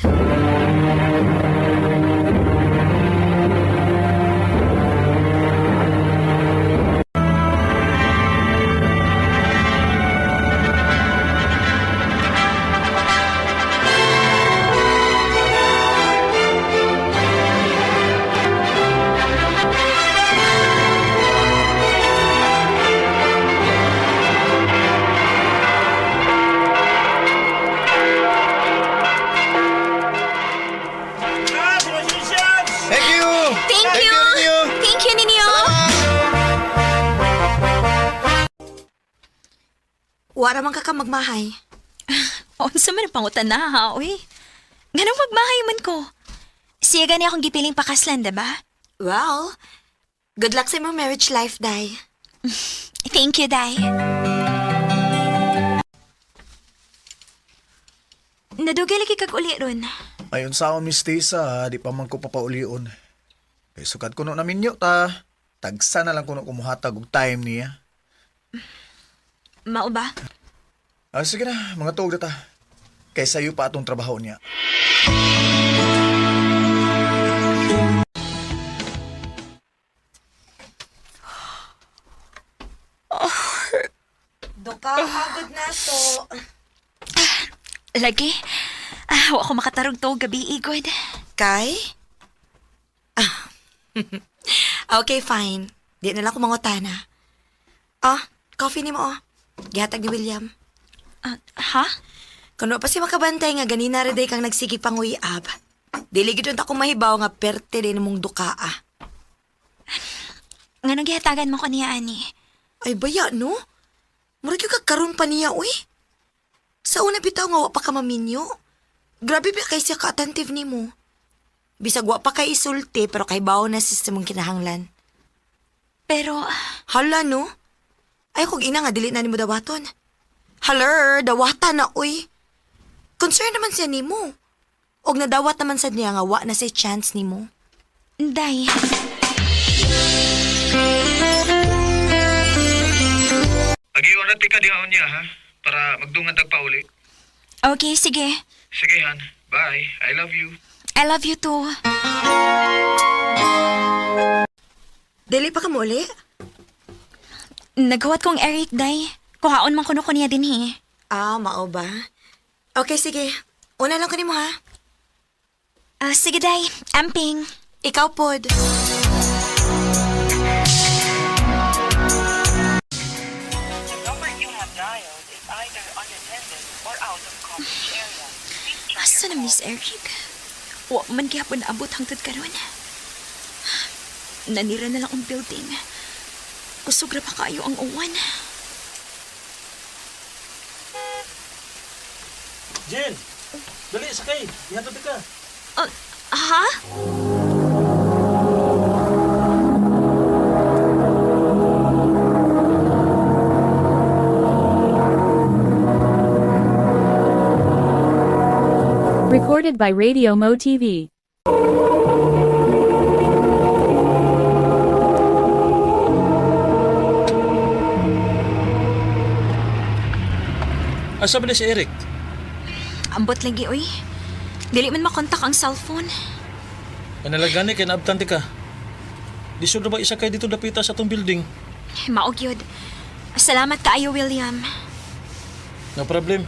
Thank you! Thank you! ninyo! Thank you ninyo! Wara man ka ka magmahay. Unsa man ang pangutan na ha, uy. Nganong magmahay man ko? Siya gani akong gipiling pakaslan, diba? Well, good luck sa imong marriage life, Day. Thank you, Day. Nadugay lagi kag uli ron. Ayon sa akong Miss Tessa, ha, di pa man ko papaulion. Kay sukad kuno na minyo ta. Tagsa na lang kuno kumuhatag og time niya. Mao ba? Ah, sige na, mga tuog na ta. Kay sayo pa atong trabaho niya. Doka, pagod na to. Lagi. Ah, wa ko makatarog to gabi igod. Kay? Ah. Okay, fine. Di na lang ko mangutana. Ah, coffee ni mo oh. Gihatag ni William. Ah, ha? Kuno pa si makabantay nga ganina ra day kang nagsige panguyab. Dili gid unta ko mahibaw nga perte din mong dukaa. Nganong gihatagan mo ko niya ani? Ay baya no? Murag yung kakaroon pa niya uy. Sa una bitaw nga wa pa ka maminyo. Grabe ba kay siya ka-attentive nimo. Bisag wa pa kay isulti pero kay bawo na sa mong kinahanglan. Pero Hala no? Ay kog ina nga dili na nimo dawaton. Haler, dawata na uy. Concern naman siya nimo. Og nadawat naman sad niya nga wa na say chance nimo. Day, Agiyon na tika diha niya ha, para magdungan tag pauli. Okay, sige. Sige han, bye. I love you. I love you too. Dili pa ka muli? Naghuwat kong Eric, Day. Kuhaon man kuno ko niya din eh. Ah, mao ba? Okay, sige. Una lang ko nimo ha. Ah, sige, Day. Amping. Ikaw pod. Asa na Miss Eric? Wa man gihapon abot hangtod karon. Nanira na lang ang building. Kusog ra pa kaayo ang uwan. Jen! Dali, sakay! Ihatod ka! Ah, ha? Recorded by Radio Mo TV. Asa ba na si Eric? Ambot lagi oy. Dili man makontak ang cellphone. Kanalagani kay naabtante ka. Di sure na ba isa kay dito dapita sa atong building? Mao gyud. Salamat kaayo, William. No problem.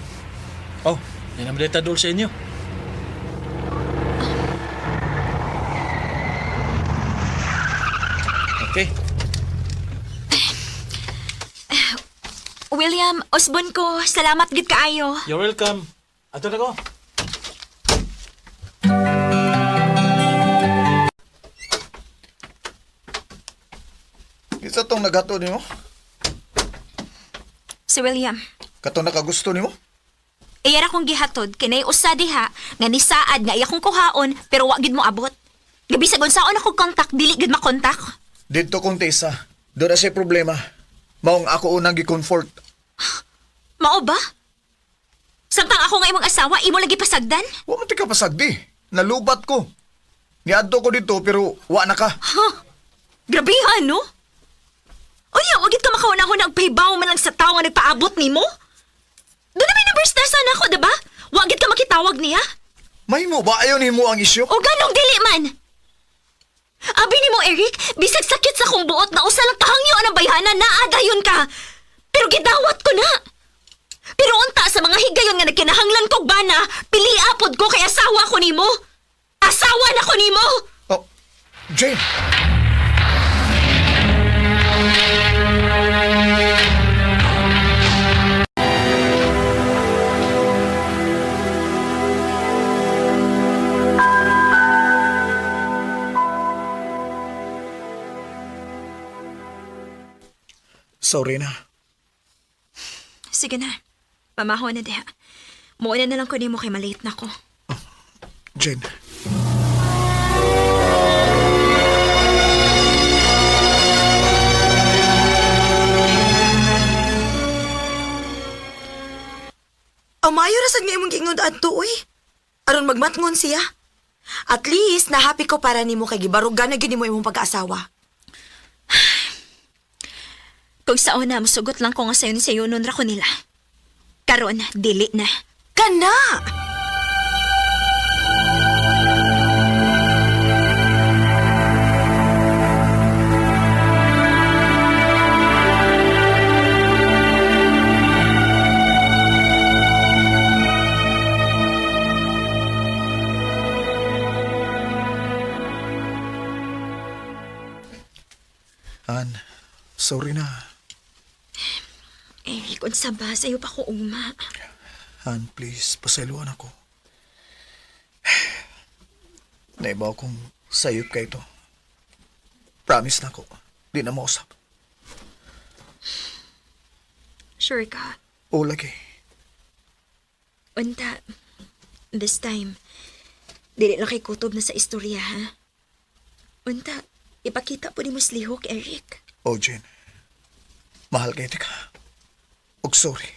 Oh, yan ang data dol sa inyo. Okay. William, usbon ko. Salamat gid kaayo. You're welcome. Ato na ko. Isa tong naghato nimo? Si William. Katong nakagusto nimo? Iya ra kong gihatod kinay usa diha nga nisaad nga iya kong kuhaon pero wa gid mo abot. Gabi sa unsaon ako kontak dili gid makontak. Didto kong Tessa. Doon na siya problema. Maong ako unang gi-comfort. Mao ba? Samtang ako nga imong asawa, imo lagi pasagdan? Wa man ti ka pasagdi. Nalubat ko. Niadto ko dito pero wa na ka. Ha? Grabehan, no? Unya, wag ka makauna-una ang pahibaw man lang sa tao nga nagpaabot nimo. Doon na may numbers na sana ako, diba? Wag ka makitawag niya. Mahimo ba ayon nimo ang isyu? O ganong dili man. Abi nimo, Eric, bisag sakit sa kong buot na usa lang kahangyo ang bayhana, naa dayon ka. Pero gidawat ko na. Pero unta sa mga higayon nga nagkinahanglan kog bana, pili apod ko kay asawa ko nimo. Asawa na ko nimo. Oh, Jane. Sorry na. Sige na. Pamaho na diha. Muuna na lang ko nimo kay malate na ko. Jane. Ang maayo ra sad nga imong giingon adto uy. Aron magmatngon siya. At least nahappy ko para nimo kay gibarugan na gyud nimo imong pag-asawa. Kung sa una, musugot lang ko nga sayo ni sayo nun ra ko nila. Karon, dili na. Kana! Ann, sorry na. Eric, unsa ba? Sayo pa ko ugma. Han, please, pasayloan ako. Naiba akong sayop kay ito. Promise na ako. Di na mausap. Sure ka. O lagi. Unta, this time, dili lang kay kutob na sa istorya, ha? Unta, ipakita po ni mo lihok, Eric. O Jane, mahal kay ka. Og sorry.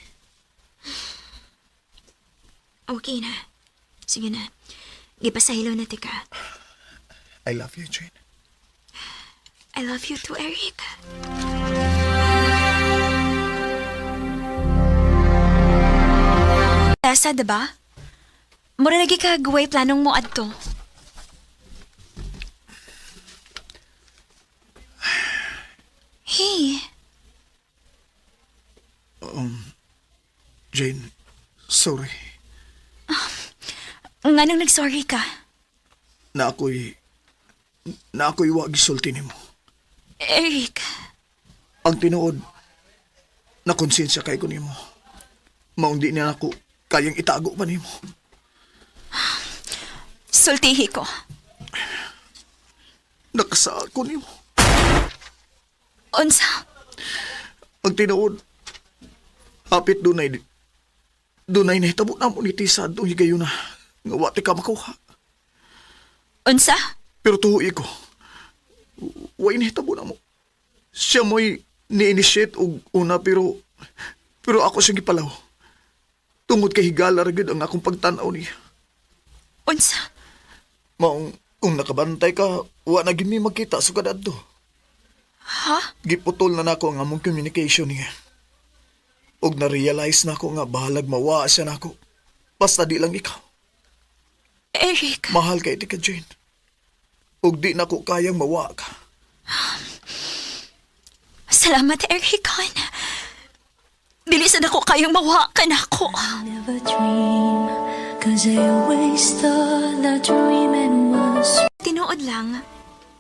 Okay na. Sige na. Gipasahilo na tika. I love you, Jane. I love you too, Eric. Tessa, diba? Mura lagi ka guway planong mo adto. Hey, Jane, sorry. nganong nag-sorry ka? Na ako'y... Na ako'y wa gisulti nimo. Eric, Ang tinuod, na konsensya kay ko nimo. Maong di niya ako kayang itago pa nimo. sultihi ko. Nakasaal ko nimo. Unsa? Ang tinuod, hapit dunay dunay nahitabo na mo ni Tisa adtong higayon na nga wa ti ka makuha. Unsa? Pero tuhoy ko, way nahitabo na mo. Siya mo'y ni-initiate og una pero pero ako siyang gipalaw. Tungod kay higala ra gyud ang akong pagtan-aw niya. Unsa? Maong kung nakabantay ka, wa na gyud mi magkita sugad adto. Ha? Giputol na nako ang among communication niya. Og na-realize na ako nga bahalag mawa siya nako. Basta di lang ikaw. Eric, Mahal kay ti ka, Jane. Og di nako kayang mawa ka. salamat Eric hon. Dili sad ako kayang mawa ka nako. Never dream, 'cause I always thought that dreaming was Tinuod lang.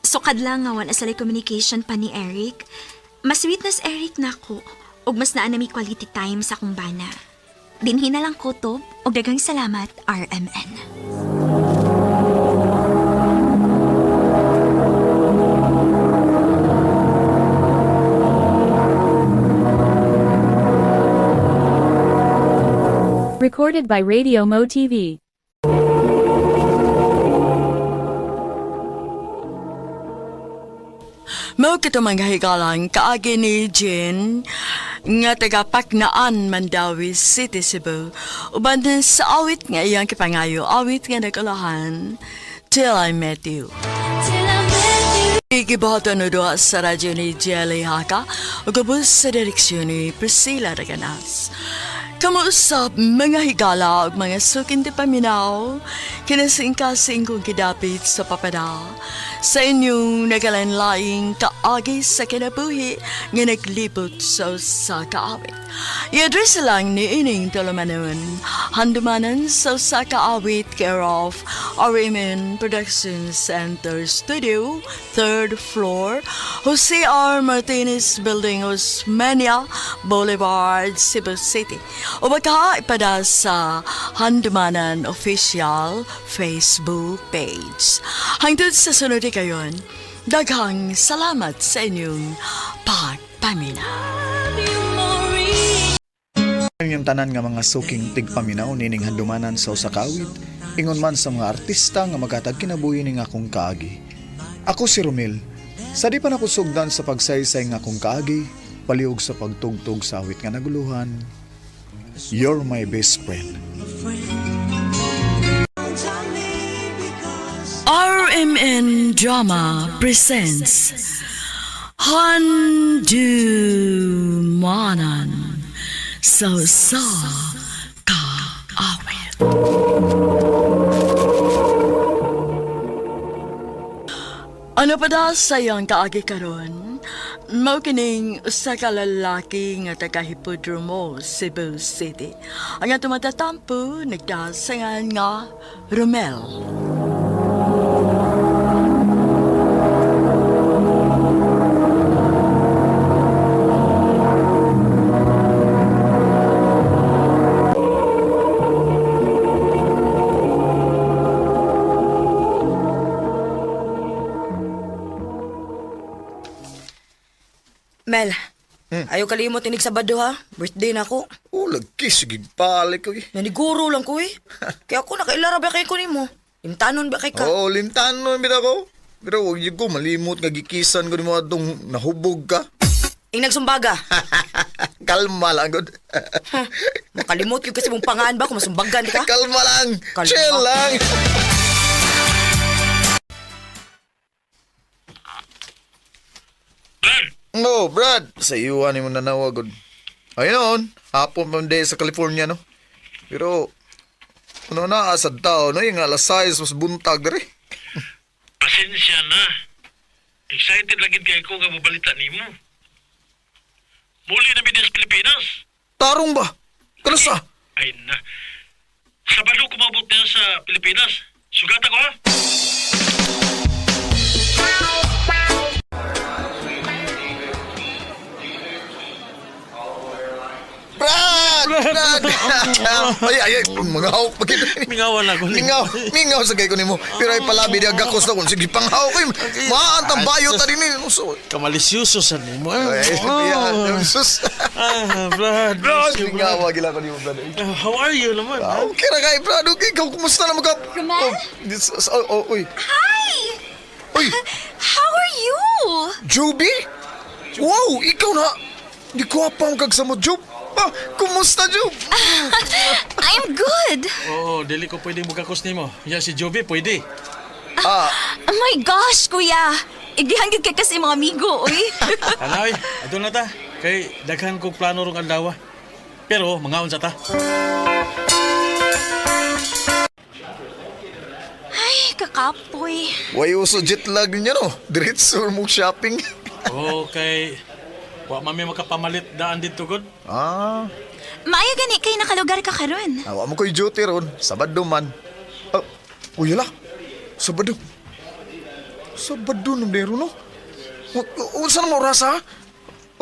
Sukad lang nga wala sa communication pa ni Eric. Mas witness Eric nako ug mas naa nami quality time sa akong bana. Dinhi na lang kutob ug daghang salamat RMN. Recorded by Radio Mo TV. Mao kito mga higalan kaagi ni Jean. nga taga Paknaan, Mandawi City, Cebu. Uban din sa awit nga iyang kipangayo, awit nga nagulahan, Till I Met You. Till I met you. Gibuhaton no duha sa radyo ni Jelly Haka ug ubos sa direksyon ni Priscilla Raganas. Kamuusap mga higala ug mga sukin ti paminaw, kinasingkasing kong kidapit sa papada. Sa inyong nagalanlaing kaagi sa kinabuhi nga naglibot sa usa ka awit. I-address lang ni ining tulumanon, handumanan sa usa ka awit care of RMN Production Center Studio, third floor, Jose R. Martinez Building, Osmeña Boulevard, Cebu City. O baka ipada sa Handumanan Official Facebook page. Hangtod sa sunod kayon, daghang salamat sa inyong pagpamina. Ang tanan nga mga suking tigpaminaw nining handumanan sa usa ka awit, ingon man sa mga artista nga maghatag kinabuhi ning akong kaagi. Ako si Romel. Sa di pa nako sugdan sa pagsaysay nga akong kaagi, palihog sa pagtugtog sa awit nga naguluhan. You're my best friend. RMN Drama presents Handumanan sa sa kaawit. Ano pa da sa iyang kaagi karon? Mao kining usa ka lalaki nga taga Hipodromo, Cebu City. Ang atong matatampo nagdasangan nga Romel. Mel, ayaw kalimot inig Sabado ha. Birthday na ako. Oh, lagi sige balik ko. Eh. Naniguro lang ko eh. Kaya ako nakailara ba kay ko nimo? Imtanon ba kay ka? Oo, oh, limtanon bitaw ko. Pero wag yun ko malimot nga gikisan ko nimo atong nahubog ka. Ing nagsumbaga. Kalma lang gud. Makalimot yun kasi mong pangaan ba kung masumbagan di ka? Kalma lang. Kalma. Chill lang. No, Brad. Sa iyo ani mo nanawag gud. Ayun, hapon pa day sa California no. Pero ano na asad tao no yung alas 6 mas buntag diri. Pasensya na. Excited lagi kay ko nga mobalita nimo. Muli na mi sa Pilipinas. Tarong ba? Kanasa? Ay na. Sabado kumabot niya sa Pilipinas. Sugata ko ha. Brad! Brad! Ay, ay, ay, mga hawk pa kita. Mingawan ako. Mingaw, mingaw sa kay ko nimo. Pero ay palabi diya gakos na kung sige panghaw ko. Maantang bayo ta din eh. So, Kamalisyoso sa nimo. ay, oh. Sus. Ah, Brad. Brad, bless you, mingaw gila ko nimo, Brad. How are you naman? Ah, ha? okay ra kay Brad. Okay, ikaw kumusta na magka... Romel? Oh, this, oh, oh, uy. Hi! Uy, How are you? Juby? Wow, ikaw na. Di ko pa ang kagsamo, Jub. Ah, kumusta, Jub? I'm good. Oo, dili ko pwede mugakos nimo. Ya si Joby pwede. Ah, Oh my gosh, kuya. Igihan gid kay kasi mga amigo, uy. Tanaw, adto na ta. Kay daghan kog plano rong adlaw. Pero mangaon sa ta. Ay, kakapoy. Way uso jet lag niya, no? Diretso mo shopping. Okay. Wa man mi makapamalit daan dito gud. Ah, Maayo gani kay nakalugar ka karon. Awa mo ko'y duty ron. Sabado man. Ah, uy, ala. Sabado. Sabado nung dero, no? Unsa na mo oras, ha?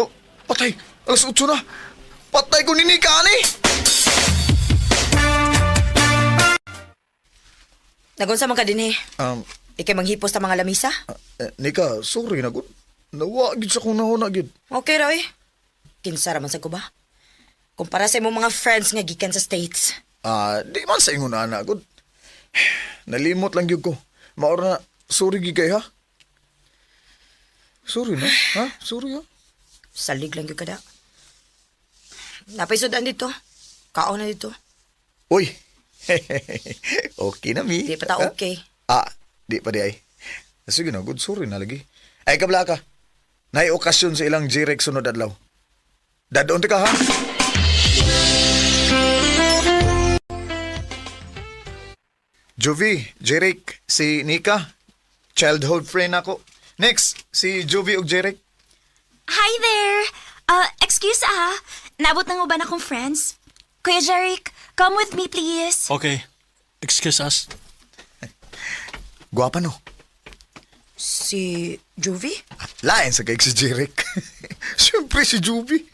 Oh, patay. Alas 8 na. Patay ko nini ka, ani. Nagunsa man ka din eh. Ikay manghipos ta mga lamisa. Eh, Nika, sorry na gud. Nawa, gid sa kong nahuna, gid. Okay raw eh. Kinsa ra man sa ko ba? Kumpara sa imong mga friends nga gikan sa States. Ah, di man sa ingon ana, gud. Nalimot lang gyud ko. Maor na, sorry gid kay, ha? Sorry na, ha? Sorry, ha? Salig lang gyud kada. Napaisudan dito. Kaon na dito. Uy! Okay na, mi. Di pa ta okay. Ah, di pa di ay. Sige na, good sorry na lagi. Ay, kabla ka. Nay okasyon sa ilang Jeric sunod adlaw. Dadon ti ka ha? Jovi, Jeric, si Nika, childhood friend ako. Next, si Jovi ug Jeric. Hi there! Excuse ah, naabot ng uban akong friends. Kuya Jeric, come with me please. Okay. Excuse us. Guwapa no. Si Juvie? Lain sa kay si Jeric. Siyempre si Jovi.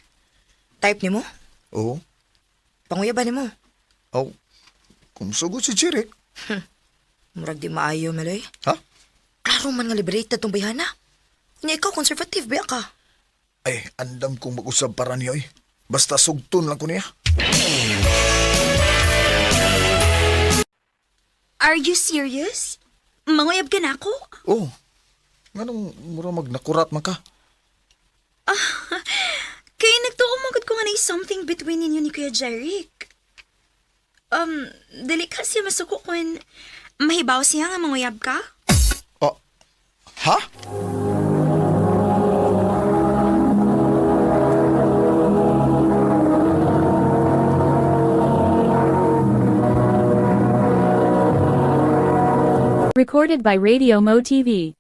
Type nimo? Oo. Panguya ba nimo? Oh. Kumsugot si Jeric. Murag di maayo, Meloy. Ha? Klaro man nga liberated tong bayhana. Nya ikaw, conservative ba ka? Ay, andam kong mag-usab para niya eh. Basta sugton lang ko niya. Are you serious? Manguyab ka na ako? Oh, nganong mura magnakurat man ka? Kaya nagtuo man gud ko nga na something between ninyo ni Kuya Jeric. Dili ka siya masuko kun mahibaw siya nga manguyab ka? Oh, ha? Recorded by Radio Mo TV.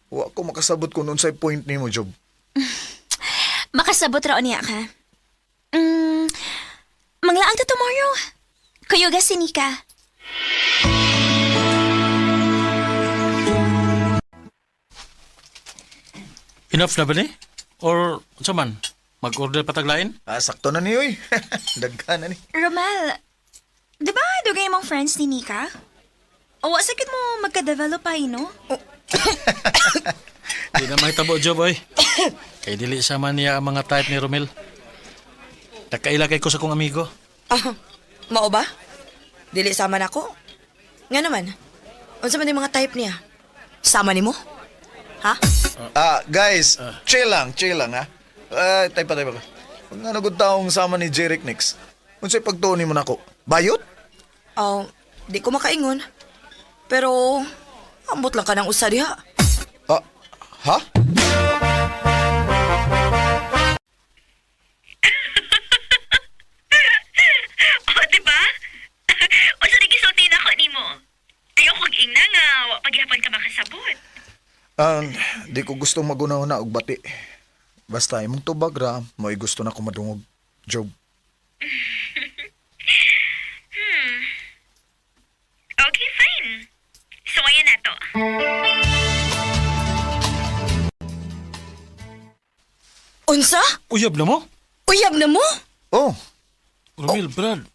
Wa ko makasabot kung unsay point nimo, Job. Makasabot ra niya ka. Manglaang ta tomorrow. Kuyuga si Nika. Enough na ba ni? Or, unsa man? Mag-order pataglain? Ah, sakto na niyo eh. Daghan na ni. Romel, di ba dugay mong friends ni Nika? O, sakit mo magka-develop ay, no? Di na mahitabo, Job, oy. Kay dili sama niya ang mga type ni Romel. Nakaila kay ko sa kong amigo. Ah, mao ba? Dili sama na ko. Nga naman, unsa man yung mga type niya? Sama nimo? Ha? Ah, guys, chill lang, chill lang ha. Ah, tay pa, tay pa. Kung ano gud taong sama ni Jeric next. Unsay pagtuon nimo nako? Bayot? Oh, di ko makaingon. Pero, ambot lang ka ng usa diha. Ah, ha? O, di ba? O sa gisulti na ko nimo. Ayaw kog ingna nga wa pagyapon ka makasabot. Ah, di ko gusto maguna-una og bati. Basta imong tubag ra, mo'y gusto na ko madungog. Job. Okay, fine. So ayan na to. Unsa? Uyab na mo? Uyab na mo? Oh, Romel, Brad.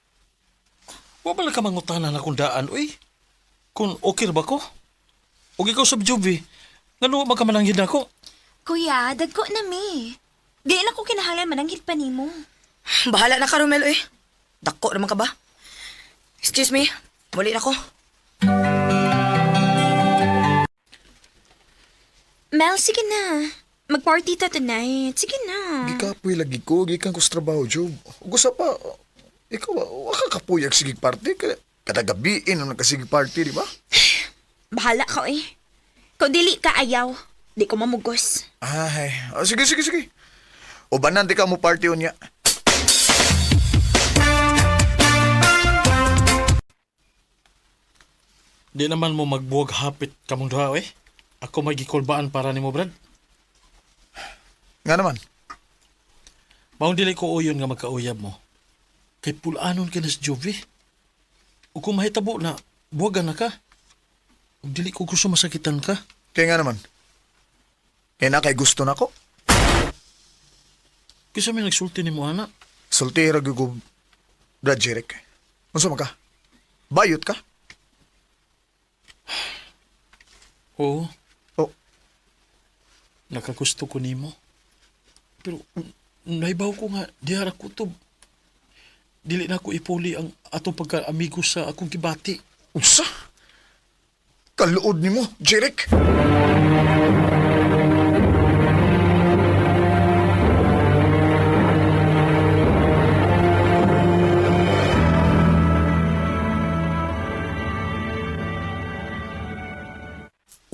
Wa ba lang ka mangutana na kung daan, uy? Kung okay ba ko? O ikaw sa Job, eh. Ngano wa man ka mananghid nako? Kuya, dagko na mi. Di na ko kinahanglan mananghid pa nimo. Bahala na ka, Romel, eh. Dako naman ka ba? Excuse me, muli na ko. Mel, sige na. Mag-party ta tonight. Sige na. Gikapoy lagi ko, gikan ko sa trabaho, Job. Ug usa pa, ikaw, wa ka kapuyag sige party. Kada gabiin ang nagkasige party, di ba? Bahala ka eh. Kung dili ka ayaw, di ko mamugos. Ay, ah, sige, sige, sige. Ubanan, di ka mo party unya. Di naman mo magbuwag hapit kamong duha, eh. Ako may gikulbaan para nimo, Brad. Nga naman. Maong dili ko uyon nga magkauyab mo. Kay pulanon ka na si Jovi. O kung mahitabo na, buwagan na ka. Ug dili ko gusto masakitan ka. Kaya nga naman. Kaya na kay gusto na ko. Kisa may nagsulti ni mo, anak. Sulti ra gyud ko, Brad Jeric. Unsa man ka? Bayot ka? Oo, Oh, nakagusto ko nimo. Pero naibaw ko nga, dihara ko to. Dili na ko ipuli ang atong pagka-amigo sa akong gibati. Unsa? Kaluod nimo, Jeric.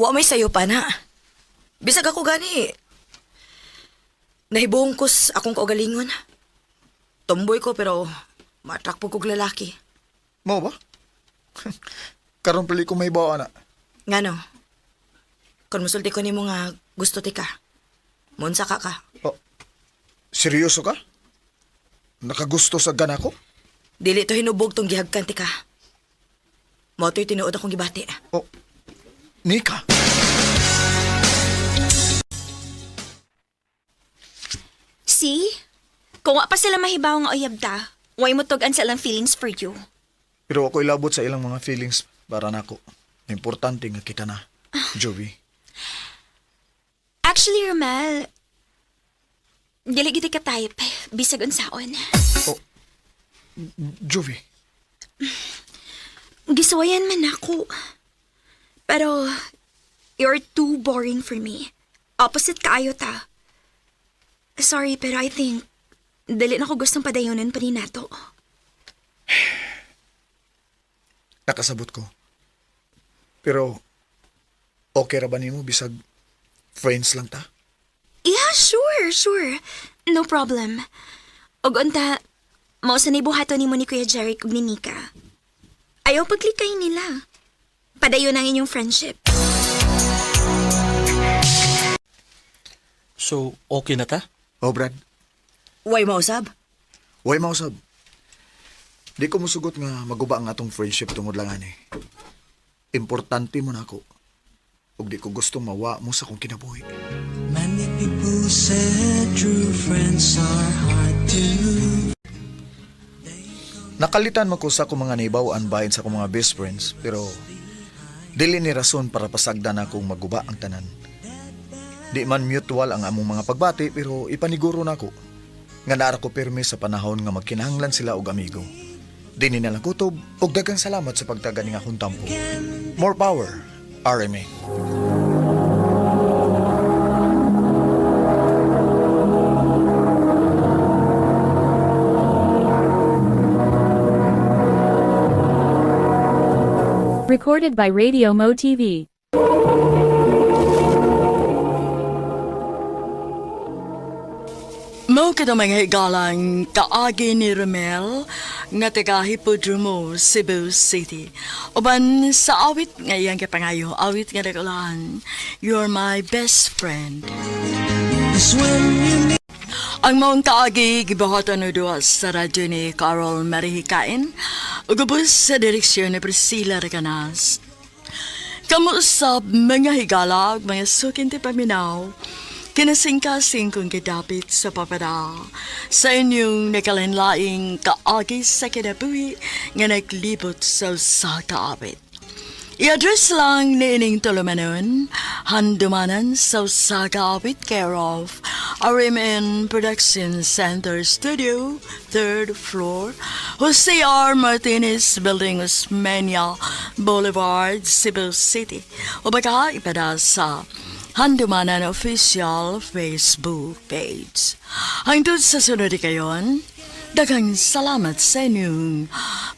Wa may sayo pa na. Bisag ako gani. Nahibuong kus akong kaugalingon. Tomboy ko pero matrak po kog lalaki. Mao ba? Karon pili ko may bawa na. Ngano? Kung musulti ko nimo nga gusto ti ka. Munsa ka ka. Oh, seryoso ka? Nakagusto sa gana ko? Dili to hinubog tong gihagkan ti ka. Mao to'y tinuod akong gibati. Oh, Nika. See? Kung wa pa sila mahibaw nga uyab ta, way mo tug-an sa ilang feelings for you. Pero ako ilabot sa ilang mga feelings para nako. Importante nga kita na, Joey. Actually, Romel, dili gid ka type, bisag unsaon. Oh, Joey. Gisuwayan man ako. Pero, you're too boring for me. Opposite kaayo ta. Sorry, pero I think, dili na ko gustong padayonin pa ni nato. Nakasabot ko. Pero, okay ra ba nimo bisag friends lang ta? Yeah, sure, sure. No problem. Og unta, mao sa buhaton nimo ni Kuya Jeric ug ni Nika. Ayaw paglikay nila. Padayon ang inyong friendship. So, okay na ta? Oh, Brad. Way mausab. Way mausab. Di ko musugot nga maguba ang atong friendship tungod lang ani. Importante mo na ako. Ug di ko gusto mawa mo sa akong kinabuhi. Many people said true friends are hard to Nakalitan man ko sa akong mga naibaw-an bahin sa akong mga best friends, pero dili ni rason para pasagdan akong maguba ang tanan. Di man mutual ang among mga pagbati, pero ipaniguro nako nga naara ko pirmi sa panahon nga magkinahanglan sila og amigo. Dini na lang kutob og daghang salamat sa pagtaga ning akong tampo. More power, RMA. Recorded by Radio Mo TV. Mao kita mga higalang kaagi ni Romel nga taga Hipodromo, Cebu City. Uban sa awit nga iyang gipangayo, awit nga nagulahan, You're my best friend. It's when you need Ang maong kaagi gibuhatan og duha sa radyo ni Carol Marihikain ug ubos sa direksyon ni Priscilla Recanas. Kamuusap mga higala ug mga sukin ti paminaw, kinasingkasing kong gidapit sa papada sa inyong nakalinlaing kaagi sa kinabuhi nga naglibot sa usa ka awit. I-address lang ni ining tulumanon, handumanan sa usa ka awit care of RMN Production Center Studio, third floor, Jose R. Martinez Building, Osmeña Boulevard, Cebu City. O baka ipada sa Handumanan Official Facebook page. Hangtod sa sunod kayon, daghang salamat sa inyong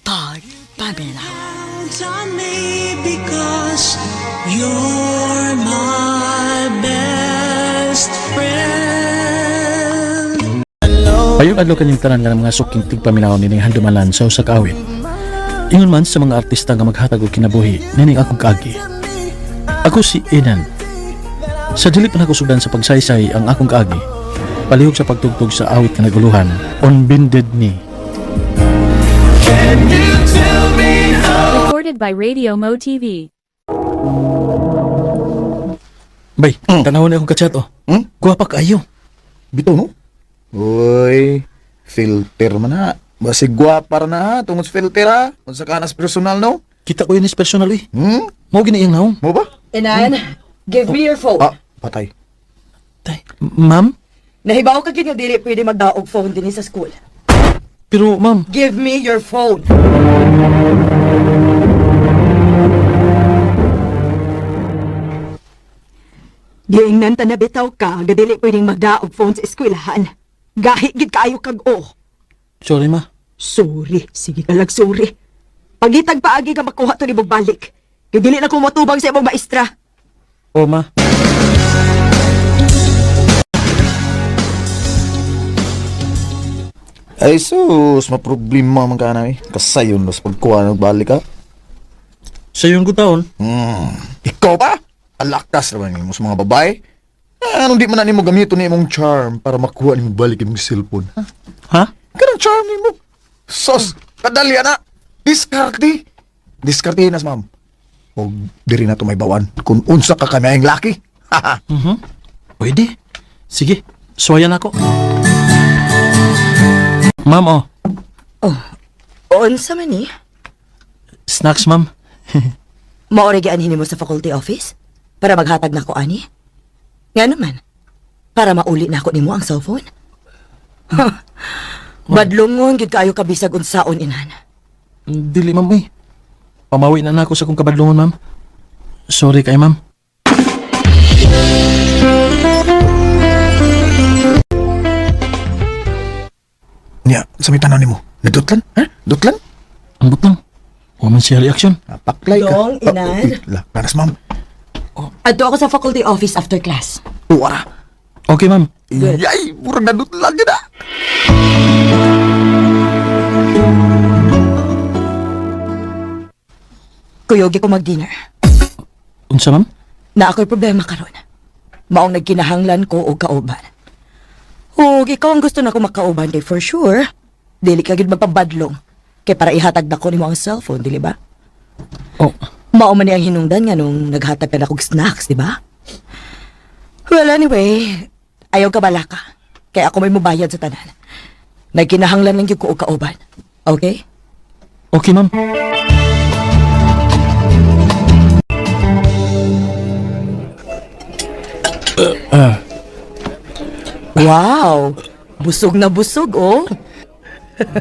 pagpaminaw. Count on me because you're my best friend. Payong adlaw kanyang tanan nga mga suking tigpaminaw nining handumanan sa usa ka awit. Ingon man sa mga artista nga maghatag og kinabuhi nining akong kaagi. Ako si Enan. Sa dili pa nako sugdan sa pagsaysay ang akong kaagi. Palihog sa pagtugtog sa awit nga naguluhan On Bended Knee. Recorded by Radio Mo TV. Bay, tanawon na akong kachat oh. Guwapa kaayo. Bitaw no? Uy, filter man na. Basig gwapa ra na ha, tungod sa filter ha. Unsa ka nas personal no? Kita ko yun is personal eh. Hmm? Mao gini iyang naong. Mo ba? Inan, give me your phone. Ah, patay. Tay, ma'am? Nahibaw ka gid nga dili pwede magdaog phone dinhi sa school. Pero ma'am, Give me your phone. Giingnan ta na bitaw ka, gadili pwedeng magdaog phone sa eskwelahan. Gahi gid kaayo kag o. Sorry, ma. Sorry, sige ka lang sorry. Pagitag paagi ka makuha to ni balik. Kay dili na ko motubang sa imong maestra. O, ma. Ay sus, maproblema man ka na eh. Kasayon los pagkuha nagbalik ka. Sayon ko taon. Ikaw pa? Alakas naman nimo sa mga babae. Ah, anong di man na nimo gamiton ni imong charm para makuha nimo balik imong cellphone? Ha? Ha? Kanang charm nimo. Sos, kadali na. Diskarte. Diskarte nas, ma'am. Og diri na to may bawan kung unsa ka kami ang laki. Pwede. Sige, suwayan ako. Ma'am, oh. Unsa man ni? Snacks, ma'am. Maori gianhin nimo sa faculty office para maghatag nako ani. Nga naman, para mauli nako nimo ang cellphone. Badlongon gid kaayo ka bisag unsaon inan. Dili, ma'am, eh. Pamawi na nako sa kong kabadlungon, ma'am. Sorry kay ma'am. Nya, sa may tanan nimo. Nadutlan? Ha? Dutlan? Ang butang. Wa man siya reaction. Paklay ka. Dong, inan. Ah, uy, la, nanas, ma'am. Adto ako sa faculty office after class. Uwara. Okay, ma'am. Yay, murag nadutlan yun ah. Kuyogi ko mag-dinner. Unsa, ma'am? Na ako'y problema karon. Maong nagkinahanglan ko og kauban. Ug ikaw ang gusto na ko makauban kay for sure. Dili ka gid magpabadlong. Kay para ihatag nako nimo ang cellphone, dili ba? Oh, Mao man ni ang hinungdan nga nung naghatag ka na kog snacks, di ba? Well, anyway, ayaw ka balaka. Kaya ako may mubayad sa tanan. Nagkinahanglan lang gyud ko og kauban. Okay? okay, ma'am. Wow! Busog na busog, oh.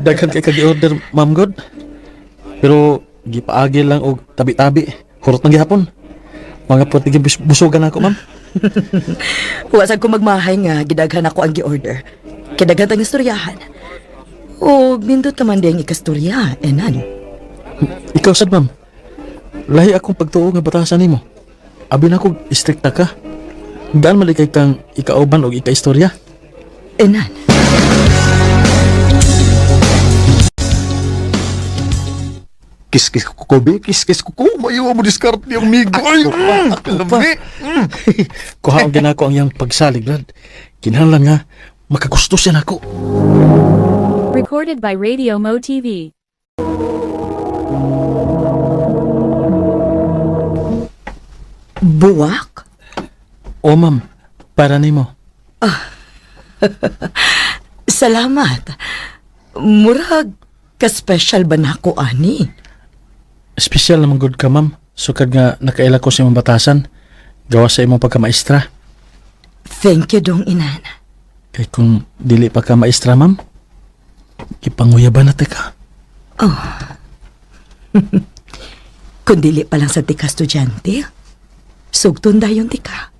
Daghan kay kag-order, ma'am God. Pero gipaagi lang og tabi-tabi. Hurot nang gihapon. Mga puti busogan ako, ma'am. Huwag ko magmahay nga gidaghan ako ang gi-order. Kidaghan tang istoryahan. O nindot ka man diyang ikastorya, enan. Ikaw sad, ma'am. Lahi akong pagtuo nga batasan nimo. Abi na ko istrikta ka. Daan man kay kang ikauban og ikaistorya. Enan. Kiss-kiss ko ko, be. Kiss-kiss ko ko. Mayo mo diskarte yung migoy. Ako pa. Kuha ang ginako ang iyang pagsalig, Brad. Kinahanglan nga makagusto siya nako. Recorded by Radio Mo TV. Buwak? O ma'am, para nimo. Salamat. Murag ka-special ba nako ani? Espesyal naman good ka, ma'am. Sukad nga nakaila ko sa imong batasan. Gawa sa imong pagkamaestra. Thank you, dong inan. Kay kung dili pa ka maestra, ma'am, ipanguyaban na ka. Kung dili pa lang sa tika estudyante, sugton dayon tika.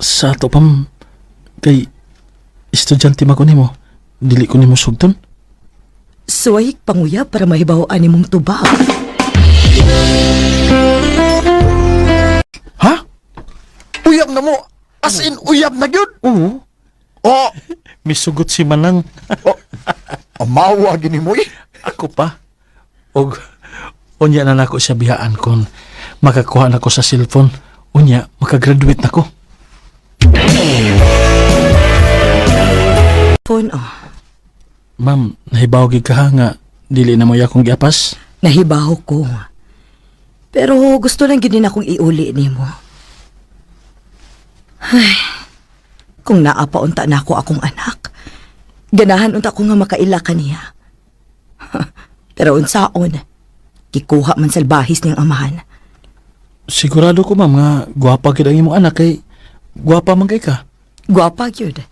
Sa ato pa, ma'am, kay estudyante man ko nimo, dili ko nimo sugton. Suwayik panguya para mahibaw ani mong tubag. Ha? Uyab na mo. As in, uyab na gyud. Oo. Oh, Misugot si Manang. oh. Amawa gini mo eh. Ako pa. Og unya na nako siya biyaan kon makakuha na ko sa cellphone. Unya makagraduate na ko. Phone, oh. Ma'am, nahibaw gid ka ha nga dili na mo akong giapas. Nahibaw ko. Pero gusto lang gid akong iuli nimo. Ay, kung naa pa unta na ako akong anak, ganahan unta ko nga makaila kaniya. Pero unsaon, gikuha man salbahis niyang amahan. Sigurado ko ma'am nga gwapa gid ang imong anak kay gwapa man kay ka. Gwapa gyud.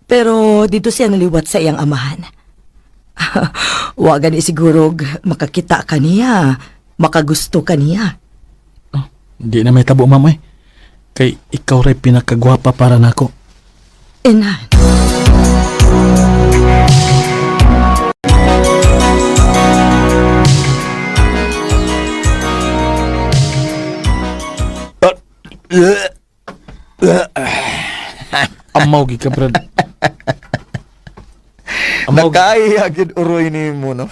Pero dito siya naliwat sa iyang amahan. Wa gani siguro makakita ka niya, makagusto ka niya. Di na may tabo ma'am eh. Kay ikaw ray pinakagwapa para nako. Inan. Amaw gid ka, Brad. Amaw gid. Nakaya gid uroy nimo no.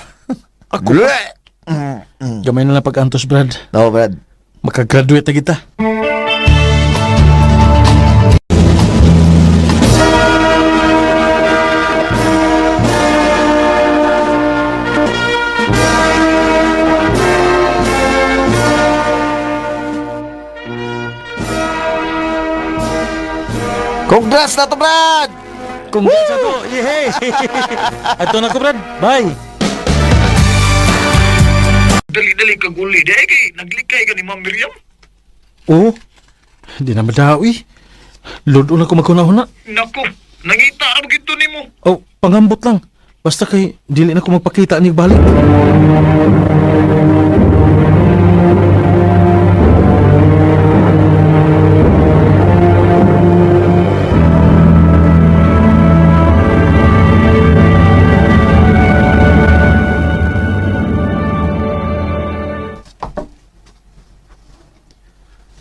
Ako. Gamay na lang pag-antos, Brad. No, Brad. Makagraduate na kita. Congrats na to, Brad! Congrats to. Yehey! Ato na ko, Brad. Bye! Dali-dali ka guli. Dahil kay naglikay ka ni Ma'am Miriam. Oo. Di na madawi. Ludo na ko magkunahuna. Nako, nangita ra ba gito nimo? Oh, pangambot lang. Basta kay dili na ko magpakita ni balik.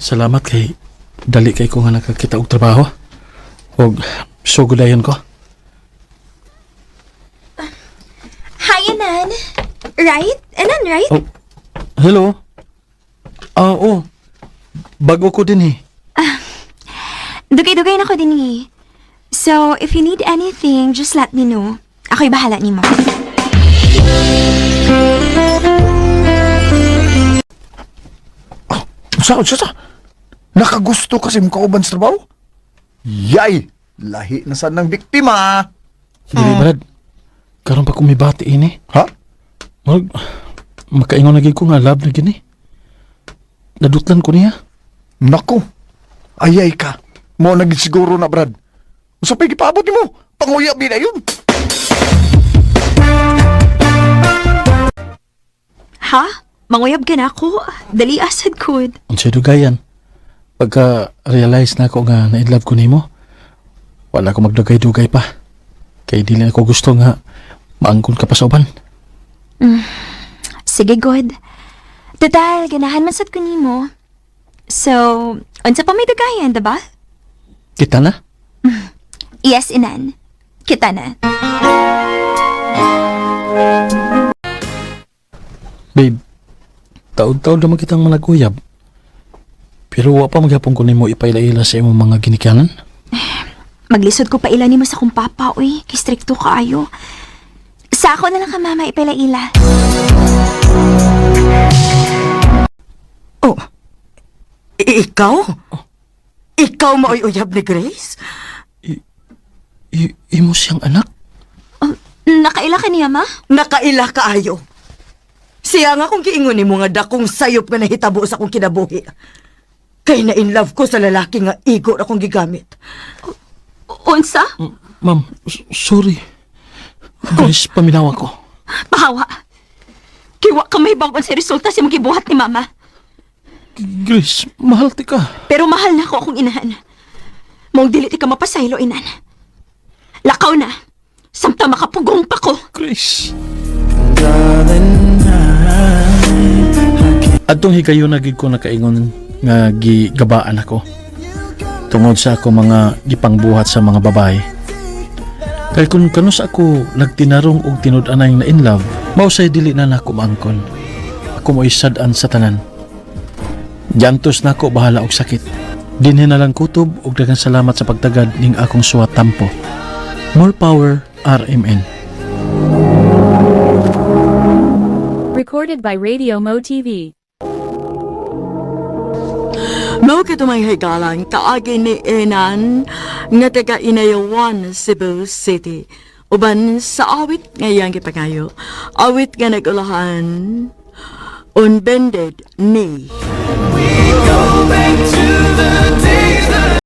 Salamat kay dali kay ko nga nakakita og trabaho. Og sugudayon ko. Hi, Anan. Right? Anan, right? Oh, hello. Ah, oh. Bago ko din eh. Dugay-dugay na ko din eh. So, if you need anything, just let me know. Ako'y bahala nimo. Sa, sa, sa. Nakagusto kasi mong kauban sa trabaho? Yay! Lahi na sad ng biktima. Dili, Brad. Karon pa kumibati ini. Ha? Murag, makaingon na gid ko nga love na gini. Nadutlan ko niya. Nako. Ayay ka. Mo na gid siguro na, Brad. Usa pa'y gipaabot nimo. Panguya bina yun. Ha? Manguyab ka na ako. Dali asad kud. Unsay dugayan. Pagka realize na ako nga na in love ko nimo, wala ko magdugay-dugay pa. Kay dili na ko gusto nga maangkon ka pa sa uban. Sige, good. Total, ganahan man sad ko nimo. So, unsa pa may dugayan, diba? Kita na? Yes, Inan. Kita na. Babe, taod-taod naman kitang managuyab. Pero wa pa maghapon ko nimo ipaila-ila sa imong mga ginikanan. Maglisod ko pa ila nimo sa kong papa, uy. Kay stricto kaayo. Sa ako na lang ka, mama, ipaila-ila. Oh. Ikaw? Ikaw maoy uyab ni Grace? Imo siyang anak? Nakaila ka niya, ma? Nakaila kaayo. Siya nga kung giingon nimo nga dakong sayop nga nahitabo sa akong kinabuhi. Kay na in love ko sa lalaki nga igo na akong gigamit. Unsa? Ma'am, sorry. Grace, paminawa ko. Pahawa. Kiwa ka may bagon sa resulta sa imong gibuhat ni mama. Grace, mahal ti ka. Pero mahal na ako akong inahan. Mong dili ti ka mapasaylo, inan. Lakaw na. Samta makapugong pa ko. Grace. Adtong higayon na gid ko nakaingon nga gigabaan ako. Tungod sa ako mga gipangbuhat sa mga babae. Kay kung kanus ako nagtinarong og tinud-anay na in love, mausay dili na nako maangkon. Ako mo'y sad-an sa tanan. Jantos nako bahala og sakit. Dinhi na lang kutob og daghang salamat sa pagtagad ning akong suwat tampo. More power RMN. Recorded by Radio Mo TV. Mao katumay higalan kaagi ni Enan nga taga Inayawan, Cebu City. Uban sa awit nga iyang gipangayo. Awit nga nagulahan on bended knee.